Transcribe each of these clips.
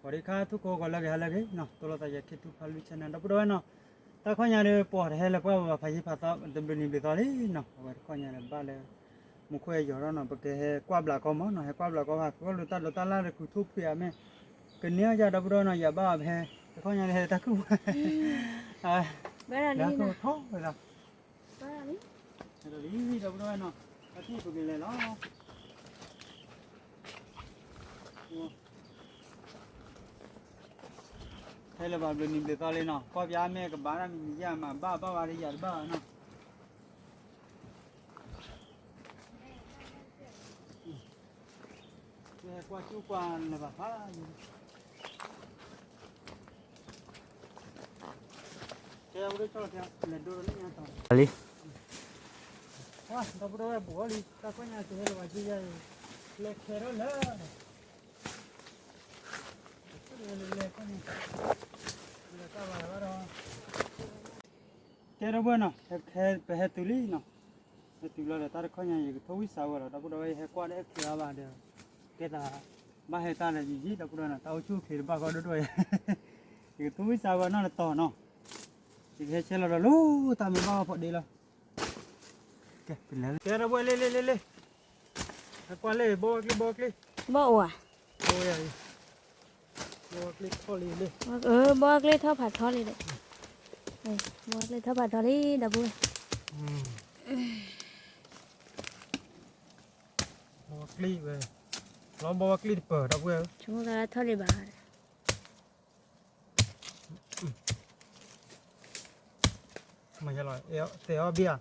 ဂီၤဒံခါ ထူၣ်ကိးဂီၤလၢအဂ့ၤ ဟါလၢအဂ့ၤနီၤ, တိၢ်လိာ်သးယၤ ခ့ထူဖးလွံၢ် channel ဒီပုၢ်ဒီဝဲၢ်နီၤ, တၢ်ခီညါဒီး ပှၤတဟဲလၢပှၢ်ဘၣ် ဖးယံၤဖးသီ တဘျုးနံၤဘျုးသီလံနီၤ, အဝဲတခီညါဒီးဘၣ်လၢ မူခိၣ်အဲၣ်ယီၤထီၣ်နီၤ, ပကဟဲကွၢ်ဘျးကီမးနီၤ, ဟဲကွၢ်ဘျးကီဘၣ် ကီၢ်လူၤတၢ်ဒိးတၢ်လၢ်ဒီး ကူးထူၣ်ဖှံးအါမ့ၢ် ကန့ၢ်အီၣ်ယၤဒီပုၢ်ဒီဝဲၢ်နီၤ, ယၤဘၣ်အီၤဖဲ တခီညါဒီးဟဲတၢ်ကူၣ်ဝဲ လၢထီၣ်ဝဲဒၣ် ဒီပုၢ်ဒီဝဲၢ်နီၤ, အထံၣ်ပကလဲၤလီၤ ထဲလၢၤဘၣ်ဘျုးနံၤဘျုးသီလံနီၤ, ကွၢ်ပၠးမ့ၢ်ကဘၣ်တၢ်မံၤမံၤယါမး ဘၣ်ဘၣ်ဝဲဒီးယၤတဘၣ်ဘၣ်နီၤ, ကွၢ်ကၠူၣ်ကွၢ်လၢၤဘၣ်ဖး လံ ဒီပုၢ်ဒီဝဲၢ်ဘူးအီၤလံ တၢ်ခွဲညါကဟဲလၢၤဘၣ်က့ယါအံၤ လဲၤခဲထီၣ်လၢ လဲၤလဲၤလဲၤလဲၤ ကဲဒီပုၢ်ဝဲၢ်နီၤ, ပဟဲတုၤလံနီၤ, ဟဲတုၤလီၤဒီး တၢ်တခီညါ ယကထိၣ်ဝံၣ်စးဝဲလီၤ ဒီပုၢ်ဒီဝဲၢ် ယဟဲကွၢ်ဒီးအဲၣ်ချ့အါဘၣ်ဒီး ကဲသး ဘၣ်ဟဲတၢ်လၢယံာ်ယံာ် ဒီပုၢ်ဒီဝဲၢ်နီၤ, တၢ်အိၣ်ဆူၣ်အိၣ်ချ့တဘၣ်ဃီဒိၣ်ဒိၣ်ယါ, ယကထိၣ်ဝံၣ်စးဝဲနီၢ်တတီၤနီၤ, ယကဟဲဆဲးလီၤဒီးလၢ တၢ်မ့ၢ်ဘၣ်အီၣ်ဖိးဒ့လီၤ ကဲ ဒီပုၢ်ဝဲၢ် လ့လ့လ့လ့, ဟဲကွၢ်လ့ ဘီဝါကျ့ ဘီကျ့, ဘီအိၣ်ဧါ, ဘီဝါယၤအံၤ, ဘီဝါကျ့ထီၣ်လံလ့, ဘီဝါကျ့ထီၣ်ဖးထီလံဒီး, ဘီဝါကျ့ထီၣ်ဖးထီလံ ဒီပုၢ်ဝဲၢ်, ဘီဝါကျ့ဝဲ, လီၤဘီဝါကျ့တပၢၤ ဒီပုၢ်ဝဲၢ်ဧၢ, ဆိကမိၣ်ကထီၣ်လံဘၣ် မ့ၢ်ယလီၤ တဲအီၤဘ့ၣ်ဧါ, တဲ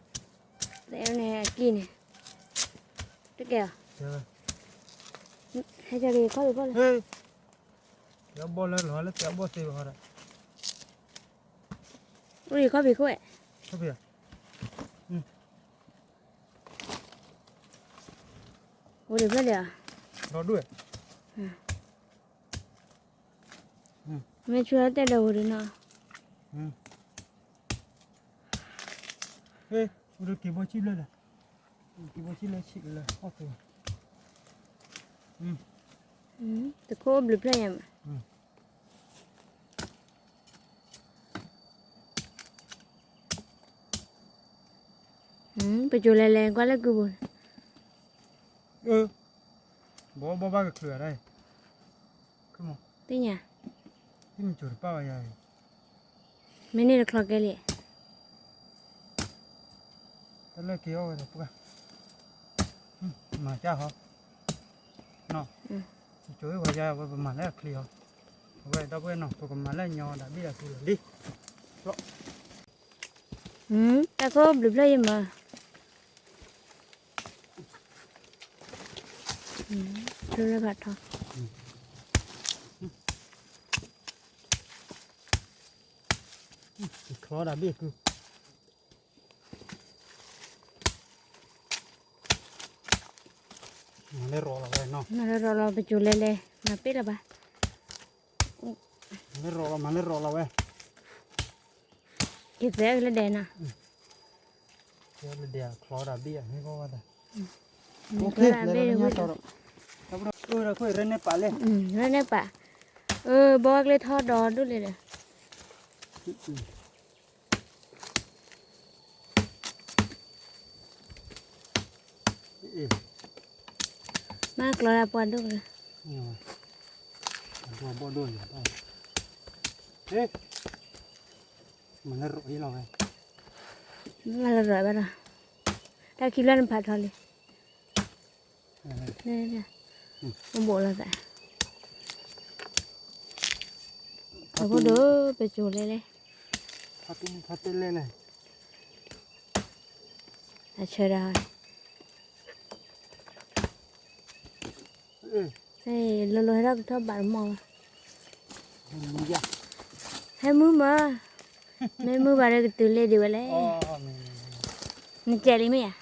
အီၤန့ၣ်အကံၢ်န့ၣ်, တကဲၢ်, ဟဲက့ၤခီၣ်ဘ့ၣ်ခီၣ်လၢ, တဲအီၤဘီၣ်လၢလီၤလၢတဲအီၤဘီၣ်သ့ဘၣ်ဃီဒီး, အိၣ်ဒံးခီၣ်ဘ့ၣ်ခိၣ်ဝဲ, ခီၣ်ဘ့ၣ်ဧါ, အိၣ်ဒံးဖျၢၣ်ဒံးဧါ, ဒီဒူၣ်ဝဲ မ့ၢ်ဆူၣ်တဲဒီးဝံၤဒီးနီၤ, ဟ့ၣ် အိၣ်ဒီးက့ၤဘီဆံၣ်ဘျၢၣ်ဒီး, က့ၤဘီဆံၣ်လၢဆံးလၢဟီၣ်ခိၣ်, တခိၣ်ဘျုးဖျၢၣ်ညါမး, ပကၠိလဲၤလဲၤကွၢ်လၢကုပူၤန့ၣ်, ဘီဘီဘၣ်ကချုးအဒၣ်အံၤ, သ့ၣ်ညါ, သ့ၣ်မကၠိတပၣ်ဘၣ်ယၤအံၤ, မ့ၢ်န့ၣ်တချီကဲလံ, တၢ်လၢက့ၤအီၣ်ဝဲဒီးပှၢ်, မၤကၢ်ဟီ, နီၤ, ကၠိဝဲယၤဝဲ ပမၤလၢအချံအီၤ, အဝဲဒီပုၢ်ဝဲၢ်နီၤ ပကမၤလၢညီဒၣ်ဘ့ၣ်အသူလီၤလံ, တၢ်ခိၣ်ဘျုးဖျၢၣ်ယမၤ ဖျိလၢဖးထီ, ချီဒၣ်ဘ့ၣ်ကု, မၤလၢရီလီၤဝဲနီၤ, မၤလၢရီလီၤ ပကၠိလဲၤလဲၤ မၤပ့ၢ်လၢၤဘၣ်, မၤလၢရီလီၤ မၤလၢရီလီၤဝဲ, ကသဲလၢဒဲးနီၤ, လၢဒဲးချီဒၣ်ဘ့ၣ်အမ့ၢ်ကီဝဲဒၣ်, အိၣ်ခ့ လဲၤလၢညါတီၤဒီး, တၢ်ခိၣ် ရဲၣ်နဲၣ်ပာ်လဲၣ်, ရဲၣ်နဲၣ်ပာ်, အၢ ဘီကျ့ထီဒီဒူၣ်လဲၣ်ဒီး မ့ၢ်ကျီဒၣ်ပှၤဒိၣ်ကလၢ, ဘီဒိၣ်ယၤ, မၤလၢရီလီၤဝဲ, မၤလၢရီဘၣ်ဒီး, တၢ်ခံဖျၢၣ်နဖးထီလံ, ဘိးလီၤသး, အဃိဒီး ပကၠိလဲၤလဲၣ်, အဆၢဒၣ် လိၤလိၤဟဲထီၣ်ကထီၣ်ဘးတမီၢ်ဘၣ်, ဟဲမုၢ်မး, မ့ၢ်မုၢ်ဘၣ်ဒီးကတုၤလ့ဒံးဝဲလဲၣ်, နကဲလံမ့ၢ်ဧါ,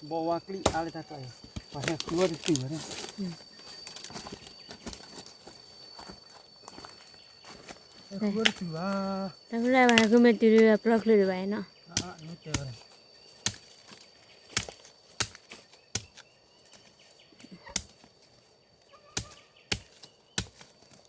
ဘီဝါကျံအါလၢတၢ်ကျါအံၤ, ပှၤဟဲဃုဝဲတတုၤဘၣ်န့ၣ်, ဟဲဃုဝဲတတုၤဘၣ်, တၢ်ဖျၢၣ်ဘၣ်ဟဲဃုမ့ၢ်တုၤဒီးပျီချုးဒံးဘၣ်နီၤ, မ့ၢ်တဲဝဲဒၣ်,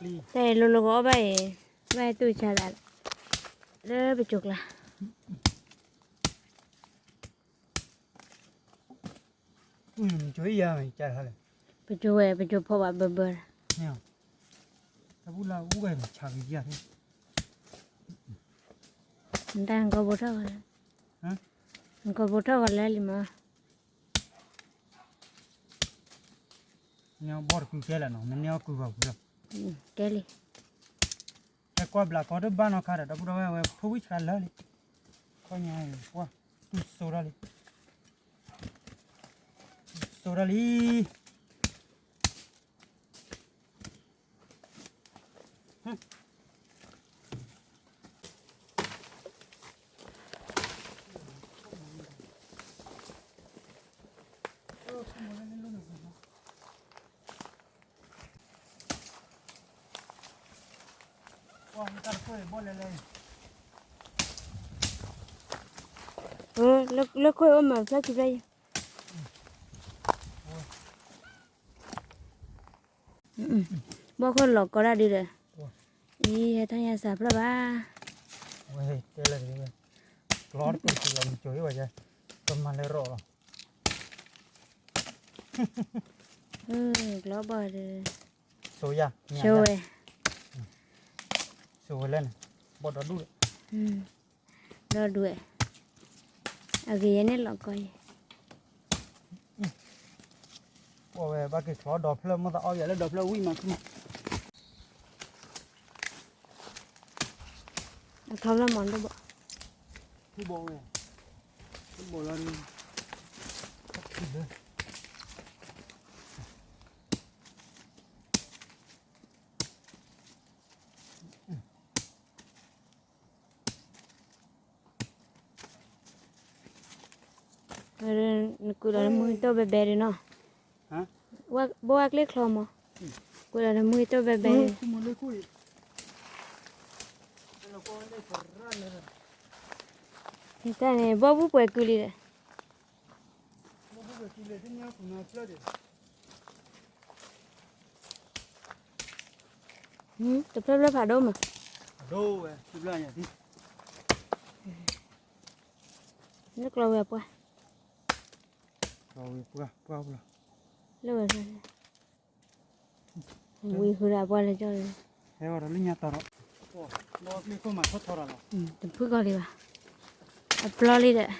တၢ်အံၤလိၤလိၤကအီၣ်ဘၣ်အံၤ, ဘၣ်ဟဲတူၢ်ဆါသး လၢပစိၤကျါ, ပစိၤဝဲ ပစိၤဖီၣ်ဘၣ်ဘၢဘၢ, နတၢ်နကီဘိထီၣ်ဂီၤလၢ, နကီဘိထီၣ်ဂီၤလၢလံမး, န့ၢ်အီၣ်ဘီၣ်တကုကဲလၢာ်နီၤ, မ့ၢ်န့ၢ်အီၣ်ကုဂီၤပူၤလီၤ, ကဲလံ, ဟဲကွၢ်ဘျးကီတဘၣ်နီၢ်ခါဒီး ဒီပုၢ်ဒီဝဲၢ်ဝဲဖိဝံၣ်ဆှါလၢာ်လံ, ခီညါအံၤပှၢ်, တူၢ်စိထီၣ်လံ, တူၢ်စိထီၣ်လံ. လၢခိၣ်အိၣ်မးဖျါခံဖျါယံၤ, ဘီၣ်ခိၣ်လီၤကီတၢ်ဒုဒီး, အံၤဟဲထီၣ်ညါစးဖျၢၣ်ဘၣ်, ဝဲတဲလၢကျီတပၢၢ်လီၤ မ့ၢ်ကၠိဟ့ၣ်ဝဲယဲ, ပမၤလၢရီၣ်လီၤ, ကျီဘီၣ်ဒီး, စိဝဲ, စိဝဲလဲၣ်န့ၣ်, ဘီၣ်ဒီဒူၣ်ဒီး, ဒီဒူၣ်, အဂ့ၤယဲန့ၣ်လီၤကီယဲ ပဝဲဘၣ်က့ၤချီဒီဖျၢၣ် မိၣ်သးအီၣ်ယၤလၢဒီဖျၢၣ်ဝံၣ်မး, အထီဖျၢၣ်မးဒိၣ်ဘၣ်, ထူဘီဝဲ, ထူဘီလီၤ, နကုၢ်လီၤနမူတိၢ်ဘဲဘဲဒုနီၤ, ဘိဝဲကျ့ချီမး, ကုၢ်လီၤနမူတိၢ်ဘဲဘဲ, တၢ်န့ၣ် ဘီၣ်ဘူၣ်ပှဲၤကုၢ်လံဒီး တဖျၢၣ်ဖျၢၣ်ဖးဒိၣ်မး, လၢကျီဝဲအပှၢ်, လၢဝဲ, ဝံၤဃုာ်ဒီးအပှၢ်လၢကၠီလံ, ဟဲဝဲဒီးလၢညါတီၤဒီး, တဖုၣ်ကီၢ်လံဘၣ်, အပျီလံဒီး ဘ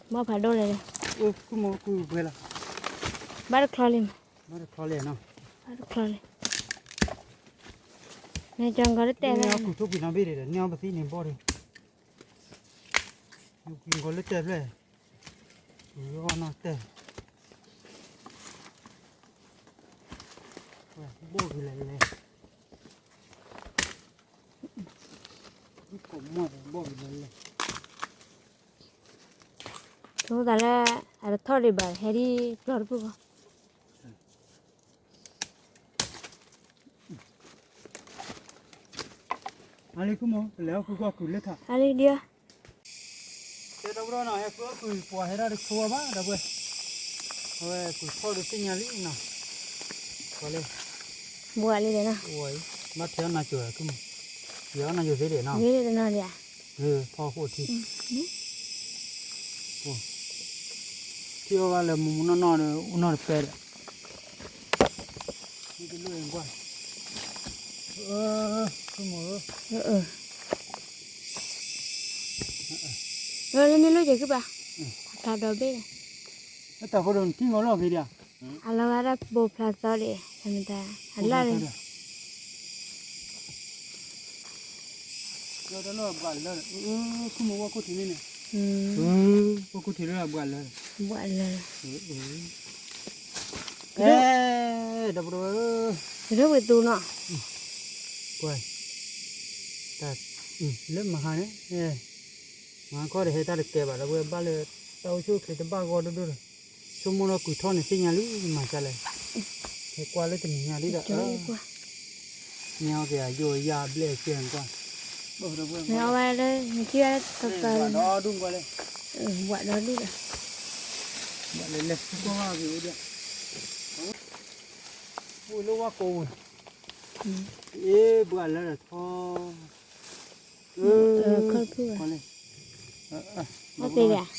ီၣ်ဖးဒိၣ်လဲၣ်, ဘၣ်တချီလံမး, ဘၣ်တချီလံ, နကၠီကီတတဲလၢ, န့ၢ်အီၣ်ပသံန့ၣ်ဘီၣ်ဒီး, နကၠီလၢတဲဖျၢၣ်, အီၣ်နီၢ်တဲ, ဘီၣ်ကလဲၤလဲၤ ကိးမီၢ်ဘီၣ်ကလဲၤလဲၤ, ဆိသးလၢ အတထီၣ်ဒံးဘၣ် ဟဲဒ်ပျီတဖုၣ်ဃီ, အါလံ ကုၢ်မီၢ် ပလဲၤအီၣ်ဃုကွၢ်ကုၢ်လၢထး, အါလံဒံဧါ, တဲဒီပုၢ်ဒီဝဲၢ်နီၤ ဟဲဃုအီၣ်ကုၢ် ပှၤဟဲဒၣ်တဆိဝဲဘၣ် ဒီပုၢ်ဝဲၢ်, အဝဲကုၢ်ထီၣ်ဒုးသ့ၣ်ညါလံနီၤ, ပှၤလၢ, ဘှၤလံဒီးနီၤ, ဘၣ်ထဲအီၣ်နၤကိၤ ကုၢ်မီၢ်, ယအီၣ်နၤကိၤသ့ဒံးနီၤ, ထီၣ်ဃိထံ ထံၣ်အီၣ်ဘၣ်လၢမူမူနီၢ်နီၢ်ဒီး အိၣ်နီၢ်တပဲဒီး, မ့ၢ်တလိၣ်ကွၢ်, လၢမ့ၢ်လိၣ်က့ၤခုၣ်ဘၣ်, အဖျါဒီဘ့ၣ်ဒီး, တၢ်ဖိဒိၣ်နထံၣ်ဂီၤလီၤဂ့ၤဒံးဧါ, အလီၤဂာ်ဒၣ်ဘိဖျါသီဒံး, အမတၤ, အလၣ်ဒံး လၢတၢ်လၢအဘှးလၢ, ခိၣ်မူဝဲခိၣ်ထံးန့ၣ်န့ၣ်, ဝဲခိၣ်ထံးလၢအဘှးလၢ, ဘှးလၢ, ကဲ, ဒီပုၢ်ဒီဝဲၢ်, ကဒိၣ်ဝဲသူနီၤ, ကွၢ်, တၢ်, လၢမဟါန့ၣ်, မဟါခီဒီးဟဲတၢ်တကဲဘၣ်ဒီး ဝဲဘၣ်လၢ, တၢ်အိၣ်ဆူၣ်အိၣ်ချ့တဘၣ်ဂီၢ်ဒိၣ်ဒိၣ်ဒီး, ဆိကမိၣ်လၢကုၢ်ထီၣ်န့ၣ်သ့ၣ်ညါလံ မၤစၢ်လဲၣ်, ဟဲကွၢ်လၢတနံၤညါဒ်ဒီး, မ့ၢ်အီၣ်က့ၤအယိာ်ယၢ်ဘျဲၣ်ကဲကွၢ်, မ့ၢ်အီၣ်ဝဲလၢ နထံၣ်ဝဲလၢတကး, ဘှးဒီဒူၣ်ဒီး, ဘှးဒီဒူၣ်ဒီး, လဲၤလဲၤကွၢ်ဝဲက့ၤအိၣ်ဒီး, အိၣ်လၢဝါကိးဝဲ, အ့ၣ် ဘှးလၢထီ, အီၣ်သ့ၣ်, အီၣ်သ့ၣ်, သ့ၣ်ညါလၢၤဘၣ်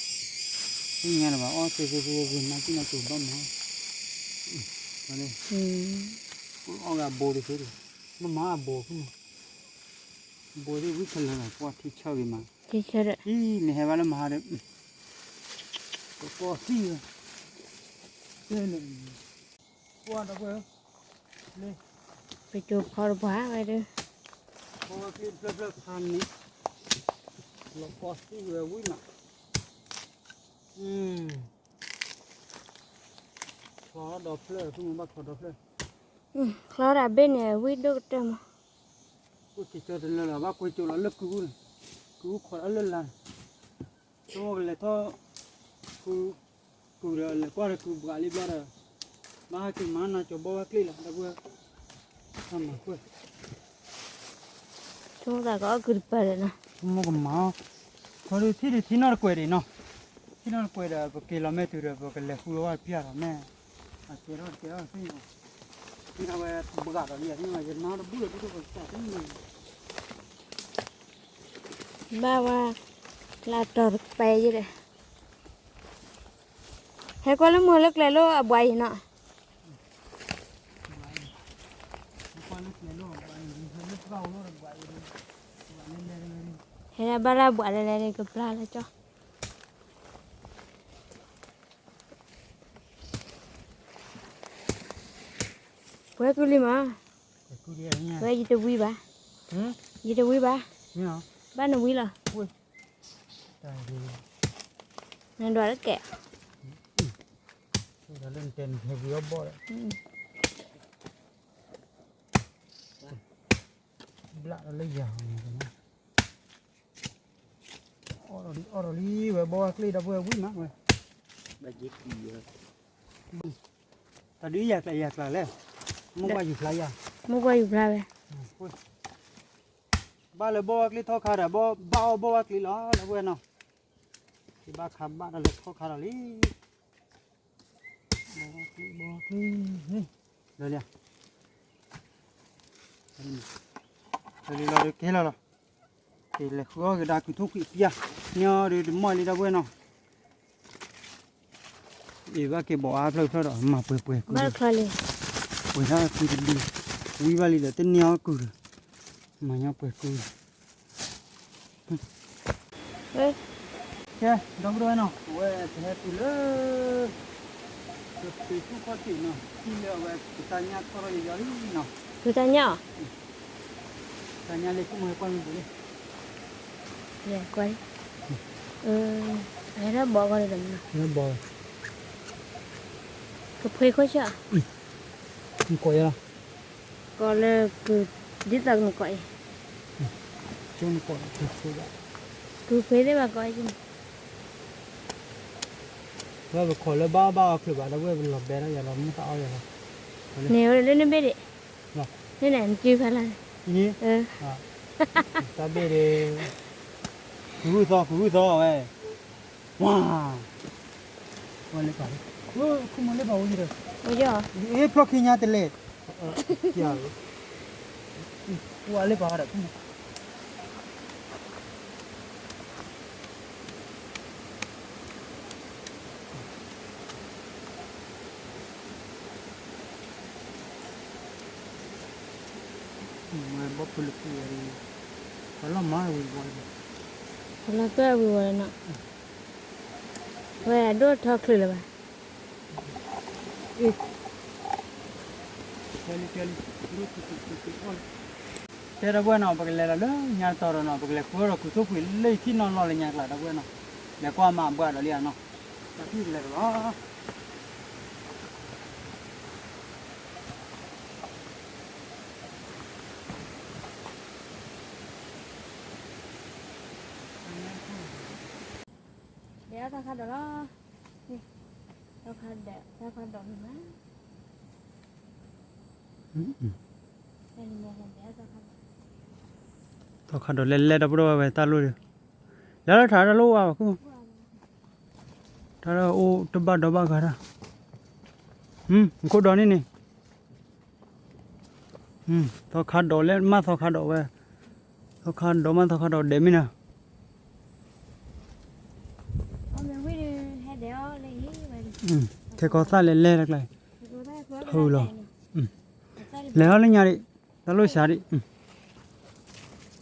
အီၣ်သ့ၣ်သ့ၣ်သ့ၣ် နၤကံၣ်နၤကၠိဘၣ်မၤ, အီၣ်ဂၤဘိတသ့ဒီး, မ့ၢ်မၤအဘိဖုၣ်မး, ဘိသ့ၣ်ဝံၣ်ခဲလၢာ်လီၤ ကွၢ်ထံဆၢဂ့ၤမး, အံၤ နဟဲဘၣ်လၢမဟါဒီး, ကီသံၣ်ဝဲ, ကွၢ်ဒီပုၢ်ဝဲၢ်, ပကၠိဖီတပှၢ်ဝဲဒၣ်, ဖီဝဲကျ့ဖျၢၣ်ဖျၢၣ်ဖးန့ၣ်, လီၤကီသံၣ်ဝဲဝံၣ်မး, ချီဒီဖျၢၣ် ဖုၣ်မ့ၢ်ဘၣ်ချီဒီဖျၢၣ်, ချီဒၣ်ဘ့ၣ်န့ၣ် ဝံၣ်ဒိၣ်ကတၢၢ်မး, ကွၢ်က့ၤကၠီတလၢလၢၤ ဘၣ်ကွဲးကၠိလီၤလၢကုၢ်အူၣ်န့ၣ်, ကုၢ်အူၣ်ခိးဒၣ်လၢလါန့ၣ်, ဆိကမိၣ်ကလဲၤထီၣ်, ကုၢ်, ကုၢ်ဒီးလဲၤကွၢ်ဒီးကုၢ်ဘှးလံဘျီဒီး, ဘၣ်ဟဲက့ၤမၤနၤကၠီဘီဝဲကျ့လီၤ ဒီပုၢ်ဝဲၢ်, တၢ်မၤကွၢ် ဆိကမိၣ်သးကအီၣ်ကုၢ်တပၤဒီးနီၤ, ဆိကမိၣ်ကမၤ, ခီဒုးထံၣ်ဒုးထံၣ်နီၢ်တကွဲးဒံးနီၤ, ထံၣ်နီၢ်တကွဲးဒီး ပက့ၤလီၤမဲာ်တုၤဒီး ပကလဲၤဃုအီၣ်ဝဲတပျၢ်လီၤမဲာ်, အကဲထီၣ်တကဲထီၣ်သ့ၣ်, မ့ၢ်အဝဲဘှးဒီးလံ ယနါတဘူၣ်ဒီးဒိၣ်ဒိၣ်ပကစၢ်သ့ၣ်န့ၣ် ဘၣ်ဝဲ, လၢအတီၤတပဲယဲဒီး, ဟဲကွၢ်လၢမိၢ်လၢကျဲလိၣ်အဘှးအံၤနီၤ, ဟဲဒၣ်ဘၣ်လၢအဘှးလဲၤလဲၤကပျၢ်လၢကၠီ ပှဲၤကုလံမး, ပှဲၤယတဝံဘၣ်, ယတဝံဘၣ်, ဘၣ်နဝံလီၤ, နဒွးလၢကဲ, လၢနတဲနဟဲဝံအီၣ်ဘီၣ်ဒီး, ဘျၣ်လၢယၤန့ၣ် အီၣ်ဒီးလံ အီၣ်ဒီးလံ ဝဲဘီဝဲကျ့ဒီပုၢ်ဝဲၢ်ဝံၣ်မးဝဲ, တၢ်ဒုးယၤကျးယၤကျးလဲၣ်, မိၢ်ကွၢ်ယူၤဖျါယၤ, မိၢ်ကွၢ်ယူၤဖျါဝဲ, ဘၣ်လၢဘီဝဲကျ့ထီၣ်ခါဒီး ဘၣ်အီၣ်ဘီဝဲကျ့လီၤ ဒီပုၢ်ဝဲၢ်နီၤ, ကဘၣ်ခါဘၣ်ဒီးလၢထီၣ်ခါဒီးလံ, ဘီဝဲကျ့ ဘီဝဲကျ့, လၢလံ, လၢလံလီၤ ကဲလီၤလီၤ, ကလဲၤဃုအီၣ်ကဒါကုၢ်ထိၣ်ကွံာ်ပျၢ်, န့ၢ်အီၤဒီးတမီၢ်လံ ဒီပုၢ်ဝဲၢ်နီၤ အ့ၣ်ဘၣ်က့ၤဘီးအါဖျၢၣ်ဖျၢၣ်ဒီး မၤပှဲၤပှဲၤကုၢ်, ပှဲၤထီၣ်ကုၢ်တဒု, ဝံဘၣ်လံဒီး တန့ၢ်အီၣ်ကုၢ်ဒီး, မၤညီပှဲၤကုၢ်, ကဲ ဒီပုၢ်ဝဲၢ်နီၤ အဝဲကဟဲတုၤလၢ ကပ့ၤဆူၣ်ခီၣ်ထံးနီၤ ထံၣ်လၢအဝဲ ကတၢ်ညၣ်ထီၣ်ထီၣ်ယီၤယီၤလံနီၤ, ကတၢ်ညၣ်အီၤ, တၢ်ညၣ်လၢ ဆိကမိၣ်ဟဲကွၢ်မ့ၢ်ပူၤလံ, ကွၢ်, ဟဲထီၣ်ဘီကီၢ်န့ၣ်, ကဖှ့ခိၣ်ဆၢ, ကိးယၤလီၤ, ကိးလၢကုၢ်, ဒ်သိးကနကိးအံၤ, ကနကိး, ကုၢ်ဖှ့သ့ၣ်ဘၣ်ကိးအံၤ, ဝဲပခိးလၢဘၣ်ဘၣ်အီၣ်ချုးဘၣ် ဒီပုၢ်ဝဲၢ်ပလီၤဘဲထီၣ်ယၤလီၤ မ့ၢ်သးအီၣ်ယၤလီၤ, န့ၣ်ဝဲလၢနဘ့ၣ်ဒံး, န့ၣ်န့ၣ် နစုဖးလၢ်, တၢ်ဘ့ၣ်ဒံး, ကဂုၢ်သီ ကဂုၢ်သီဝဲ ဝါ, ဝဲလၢပာ်လံ, ခိၣ်မီၤလၢပာ်ဝဲဒီး, အ့ ဖျီၣ်ခံညါတလဲၣ်, ဝဲလၢပာ်ဒီး, ဝဲဘီဖုလၢခံဝဲ, ဖီလီၤမၤဝံၤဝဲ, ဖီလီၤပၢၢ်ဝံၤဝဲနီၤ, ဝဲဒိၣ်ထီချုးလၢၤဘၣ်. တဲဒီပုၢ်ဝဲၢ်နီၤ ပကလဲၤလီၤလၢညါတတီၤဒီးနီၤ ပကလဲၤဃုအီၣ်ဒီးကုၢ်ထိၣ်ဖှံးလၢယထံၣ်နီၢ်လီၢ်လၢညါကျါ ဒီပုၢ်ဝဲၢ်နီၤ, လဲၤကွၢ်မၤဘှးဒီးလံဧါနီၤ, တၢ်ထံၣ်ကလဲၤတလီၤ. လဲၤအီၣ်တၢ်ခါဒီးလီၤ, တၢ်ခါဒီး တၢ်ခါဒီးမး, တၢ်ခါဒီးလဲၤလဲၤဒီပုၢ်ဝဲၢ်ဝဲတၢ်လိၣ်ဒီး, လဲၤလီၤထးတၢ်လိၣ်ဝါဘၣ်ခိၣ်မး, တၢ်အိၣ်တဘၣ်ဒီးဘၣ်ဂၤတၢ်, မူခိၣ်ဒီးန့ၣ်န့ၣ်, သီခါဒီးလဲၣ် မ့ၢ်သီခါဒီးဝဲ, သီခါဒီးမ့ၢ်သီခါဒီးဒဲးမ့ၢ်နၤ, ခဲကီသၣ်လဲၤလဲၤတကျါ, ထူလီၤ, လဲၤဟီလၢညါဒံး, တၢ်လိၣ်စှၤဒံး,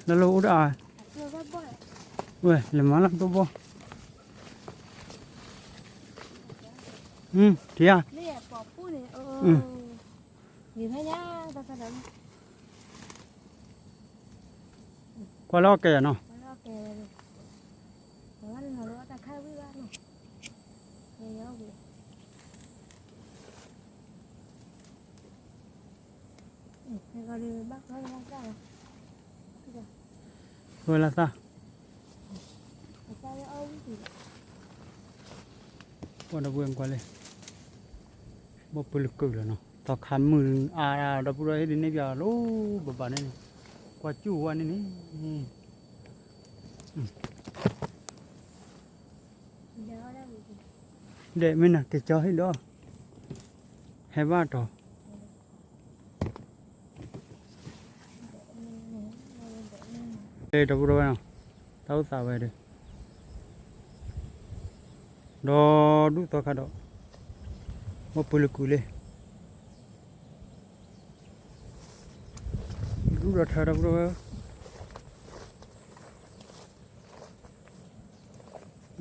တၢ်လိၣ်အိၣ်တအါ, ဝဲလဲၤမၤလၢတိၢ်ဘီၣ်, ထံဧါ, ကွၢ်လၢအီၣ်ကဲယၤနီၤ. ဝဲလၢသၣ်, ကွၢ်ဒီပုၢ်ဝဲၢ်ကွၢ်လၢ, ဘီၣ်ပၢလၢကုာ်လီၤနီၤ သီခါမုၢ်အါဒီပုၢ်ဒီဝဲၢ်ဟ့ၣ်ဒုးန့ၢ်ပၠးလီၤဘၣ်ဘၣ်န့ၣ်, ကွၢ်ကၠူၣ်ဝဲန့ၣ်န့ၣ် ဒဲးမ့ၢ်နၤက့ၤကၠီဟ့ၣ်ဒီး, ဟဲဘၣ်တီၤ, ဒီပုၢ်ဒီဝဲၢ်နီၤ, တၢ်အိၣ်သးဝဲဒီး, ဒီဒူၣ်သီခါဒီး, ဘီၣ်ပၢလၢကုာ်လံ, ဒူၣ်ဒီးထၢဒီပုၢ်ဒီဝဲၢ်, ဒီး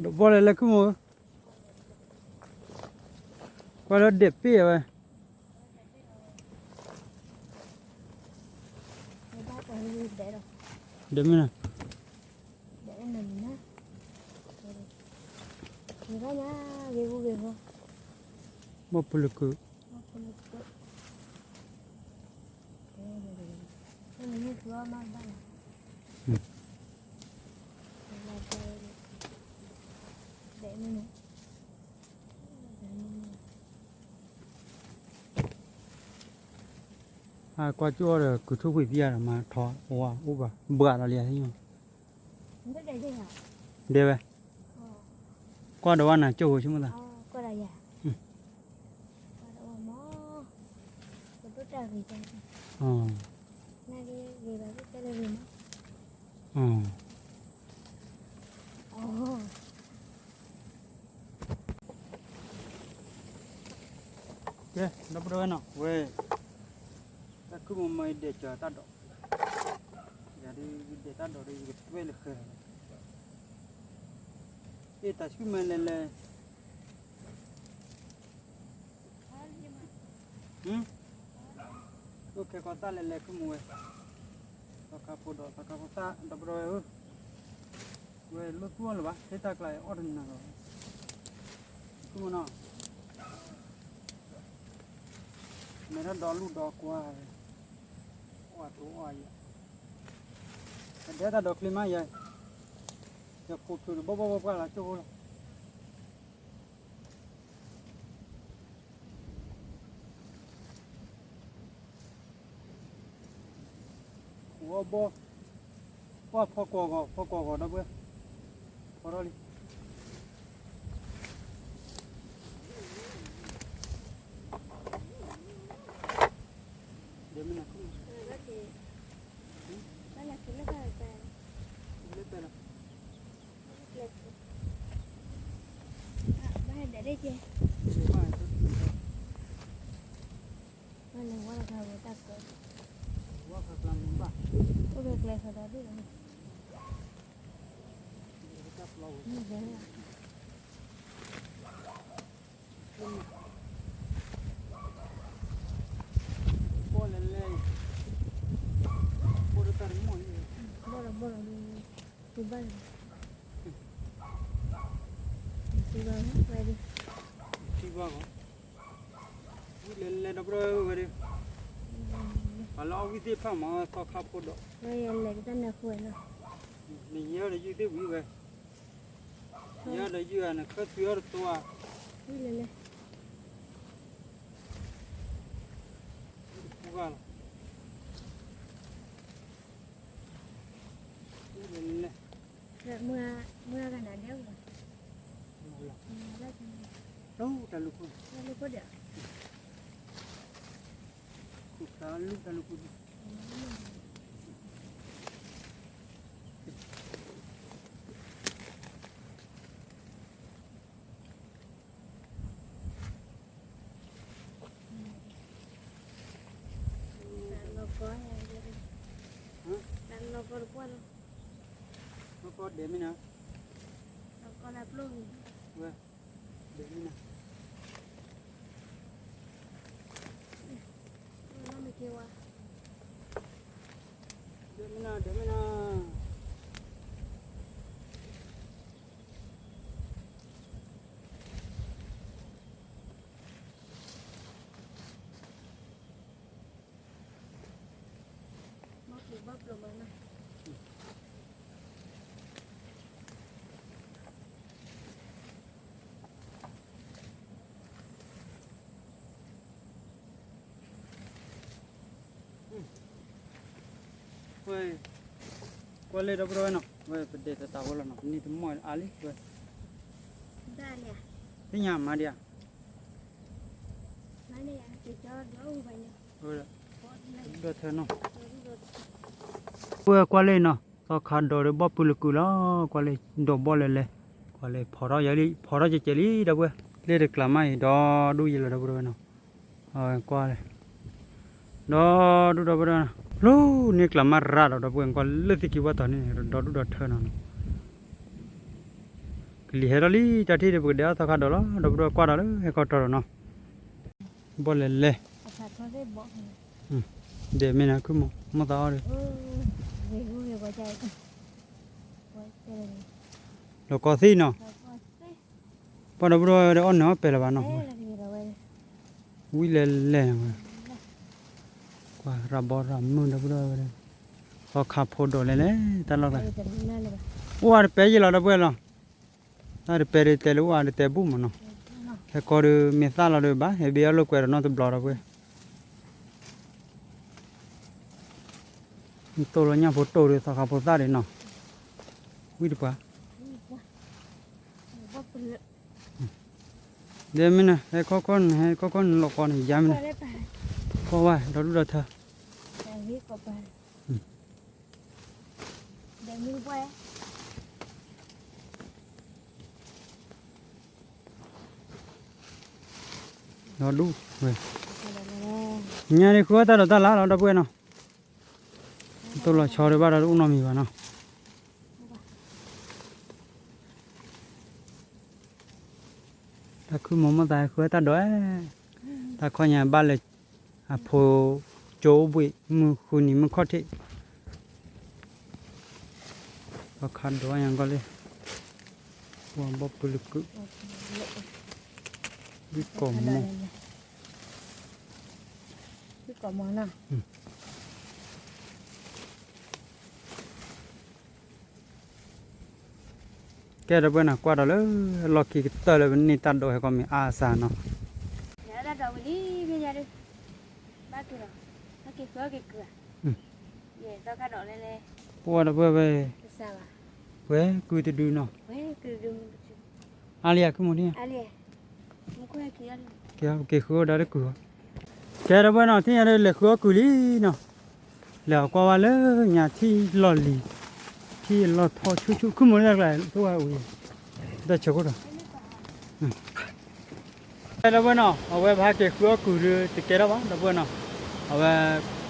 ဘီၣ်လဲၤလဲၤခုၣ်မး, ကွၢ်လၢဒဲးပ့ၢ်ဝဲ ဒဲးမ့ၢ်နၤ, ဘီၣ်ပၢလၢကုာ်, ကွၢ်ကၠိၣ်အီၤဒီး ကုၤထူၣ်ဖှံဖံးယၤဒီး မၤထီၣ်ဝါအိၣ်ဘၣ် ဘှးလီၤလံ, ဒဲဝဲ, ကွၢ်ဒီးဝဲနၤကၠိၣ်ဖိဆိကမိၣ်သး, ကဲ ဒီပုၢ်ဒီဝဲၢ်နီၤ ဝဲ တၢ်ခုၣ်မီၤမီၤ ယဒဲးကၠီၤတၢ်ဒိး, ယၤဒ်ယဒဲးတၢ်ဒိးဒီး ယကတွဲလၢဃဲလီၤ, အ့ၣ် တၢ်ဆူၣ်မဲလဲၤလဲၤ, အိၣ်ခဲကီသၣ်လဲၤလဲၤ ခုၣ်မူဝဲ, သီခါဖိဒီး သီခါဖိသၣ် ဒီပုၢ်ဒီဝဲၢ်ဧၢ, ဝဲလိၣ်သူၣ်အီၤလၢၤဘၣ် ဟ့ၣ်တၢ်ကျါအီၣ်တနၤလီၤ, ခုၣ်မူနီၤ, မဲထီၣ်ဒီးလူၢ်ဒီးကွၢ်, အီၣ်တိအီၣ်ယၤ, အဒဲတၢ်ဒိးချ့မးယၤ, ယဖိထုးဒီးဘီၣ်ဘီၣ်ပှၢ်ပှၢ်လီၤ ကၠိၣ်ဖိလီၤ. ဝီဘီ, ပှၢ်ဖီကွီၢ်ဂီၤ ဖီကွီၢ်ဂီၤဒီပုၢ်ဝဲၢ်, ဖီထီၣ်လံ, ဒဲမ့ၢ်နၤ, လၢပဲလီၤ. ဘၣ်လဲၤဝဲတခါဝဲတၢ်ကၢ, အိၣ်ဒီးကျဲဃီဒီဒူၣ်လီၤ, မ့ၢ်ဝဲလီၤ, ဘီၣ်လဲၤလဲၤ, ဘီၣ်ဒီးတၢ်တမီၢ်န့ၣ်, ဘီၣ်ဒီးဘီၣ်ဒီး, ဘၣ်လီၤ, ထံဘၣ်ဂီၤ, ဝံၤလဲၤလဲၤဒီပုၢ်ဒီဝဲၢ်ဝဲဒီး, ပှၤလၢအီၣ်ဝံၣ်သ့ၣ်တဖၣ်မၤသီခါဖိဒီး, လဲၤကတၢၢ်နၢ်ဃိဝဲလီၤ, နယဲၢ်ဒီးယုၢ်သ့ၣ်ဝံၤဝဲ, ယဲၢ်ဒီးယုၢ်ဧါ နခၢၣ်သွံအီၤတသိးဧါ, ဝံၤလဲၤလဲၤ, ဝံၤတပူၤဂၤလီၤ. မုၢ်ဂၤနၤဒဲးဝံၤလီၤ, မုၢ်ဂၤ, တၢ်လူၢ်ဖိ, တၢ်လူၢ်ဖိဒီး, တၢ်လူၢ်ဖိ, တၢ်လူၢ်ဖိ, တၢ်လီၤကီ, တၢ်လီၤကီတပှၢ်လီၤ, လီၤကီဒဲးမ့ၢ်နၤ, လီၤကီလၢပျိၢ်, ဝဲ, ဒဲးမ့ၢ်နၤ, ဒဲးမ့ၢ်နၤ, ဒဲးမ့ၢ်နၤ. ဝဲ, ကွၢ်လၢဒီပုၢ်ဒီဝဲၢ်နီၤ, ဝဲပဒဲးတတးဝဲလီၤနီၤ, ပန့ၢ်တမီၢ်အါလံဝဲ, သ့ၣ်ညါမၤဒံးဧါ, ဒီးထၢနီၤ, ဝဲကွၢ်လၢနီၤ, သီခါဒိးဒီးဘီၣ်ပုၢ်လၢကုၢ်လီၤ, ကွၢ်လၢဒိးဘီၣ်လဲၤလဲၤ, ကွၢ်လၢဖီထီၣ်ယၤလံ, ဖီထီၣ်ကဲကဲလံ ဒီပုၢ်ဝဲၢ်, လၢတကျးမးအံၤ ဒီဒူၣ်ယဲလီၤ ဒီပုၢ်ဒီဝဲၢ်နီၤ, အဝဲကွၢ်လဲၣ်, ဒီဒူၣ်ဒီပုၢ်ဒီဝဲၢ်, လၢန့ၣ်ကျးမးရၤဒီး ဒီပုၢ်ဝဲၢ် ကွၢ်လၢသ့ၣ်ခံဝၣ်တီၤန့ၣ် ဒီဒူၣ်ဒီထၢနီၤနီၤ, ကလံၤဟဲထီၣ်လံ တၢ်ထံၣ်ဒီး ပကဒဲးအီၣ်သီခါဒိးလီၤ ဒီပုၢ်ဒီဝဲၢ် ကွၢ်ဒီးလၢဟဲခီတီၤဒီးနီၤ, ဘီၣ်လဲၤလဲၤ ဒဲးမ့ၢ်နၤ ခုၣ်မိၢ် မိၢ်သးအီၣ်ဒီး လီၤကီသ့ၣ်နီၤ, ပှၤဒီပုၢ်ဒီဝဲၢ် အီၣ်နၢၤအီၣ်ပဲာ်လၢၤဘၣ်နီၤ, ဝံၤလဲၤလဲၤဝဲ, ကွၢ်ရၤဘီရၤမုၢ် ဒီပုၢ်ဒီဝဲၢ်, သီခါဖိဒိးလဲၤလဲၤ တၢ်လီၢ်သး, အိၣ်အါတပဲယဲလီၤ ဒီပုၢ်ဝဲၢ်လီၤ, တၢ်တပဲဒုးတဲလၢအိၣ်အါဒုးတဲဘူၣ်မးနီၤ, ဟဲကီဒုးမ့ၢ်သၣ်လီၤဒုးဘၣ် ဟဲဘ့ၣ်အီၣ်လိာ်ကွဲဒီးနီတဘျီ ဒီပုၢ်ဝဲၢ် တိၢ်လီၤညၣ်ဖိတိၢ်ဒီး သီခါဖိသၣ်ဒီးနီၤ, ဝံၣ်တပှၤ, ဒဲမ့ၢ်နၤ ဟဲခီခီနၤ ဟဲခီခီနၤ လီၤကီနၤ ယၤမ့ၢ်နၤ, ကီဝဲ ဒီဒူၣ်ဒီထၢ ဒီဒူၣ်ဝဲ, ညါန့ၣ်ဃုအီၣ်တၢ်ဒိးတၢ်လၢ်လီၤ ဒီပုၢ်ဝဲၢ်နီၤ, တိၢ်လီၤဆီဒုးဘၣ်ဒီးတအိၣ်နီတမံၤဘၣ်နီၤ, တၢ်ခုၣ်မိၢ်မိၢ်သးဟဲဃုအီၣ်တၢ်ဒိး, တၢ်ခီညါဘၣ်လၢ အဖိကၠိအိၣ်ဘှံး မုၢ်ဃုနံၤမုၢ်ခီၣ်ထံး, ပှၤခးဒိးညါကီလံ, ပှၤဘီၣ်ပုၢ်လၢကုၢ်, ဘုၣ်ကိးမီၤ, ကဲ ဒီပုၢ်ဝဲၢ်နီၤ ကွၢ်ဒီးလၢ လီၢ်ခံကတၢၢ်လၢပန့ၢ်တၢ်ဒိး ဟဲကီမ့ၢ်အါစၢ်နီၤ, တၢ်ဒိးဝံၤလံ မ့ၢ်ညါဒုး ဘၣ်က့ၤလီၤ, ဟဲက့ၤဃုအီၣ်က့ၤကုၢ်ဧါ, ယဲၢ်သီခါဒိးလဲလဲ, ပှၤဒီပုၢ်ဝဲၢ်, ဝဲကုၢ်တဒုနီၤ, အါလံယၤ ကုၢ်မိၢ်န့ၣ်, ကဲ က့ၤဃုအီၣ်ဒၣ်တကုၢ်, ကဲ ဒီပုၢ်ဝဲၢ်နီၤ ထံၣ်ညါဒုးလဲၤဃုအီၣ်ကုၢ်လံနီၤ, လဲၤအီၣ်ကွၢ်ဝဲလၢညါထံၣ်လီၢ်လံၤ, ထံၣ်လီၢ်ထီၣ်ဆူၣ်ဆူၣ် ခုၣ်မိၢ်န့ၣ်တၢ်ကျါ တအိၣ်ဝဲအံၤ, တၢ်ဆၢခိၣ်ဒီး ဒီပုၢ်ဝဲၢ်နီၤ အဝဲပဟဲက့ၤဃုအီၣ်ကုၢ်ဒုးတကဲထီၣ်ဘၣ် ဒီပုၢ်ဝဲၢ်နီၤ, အဝဲ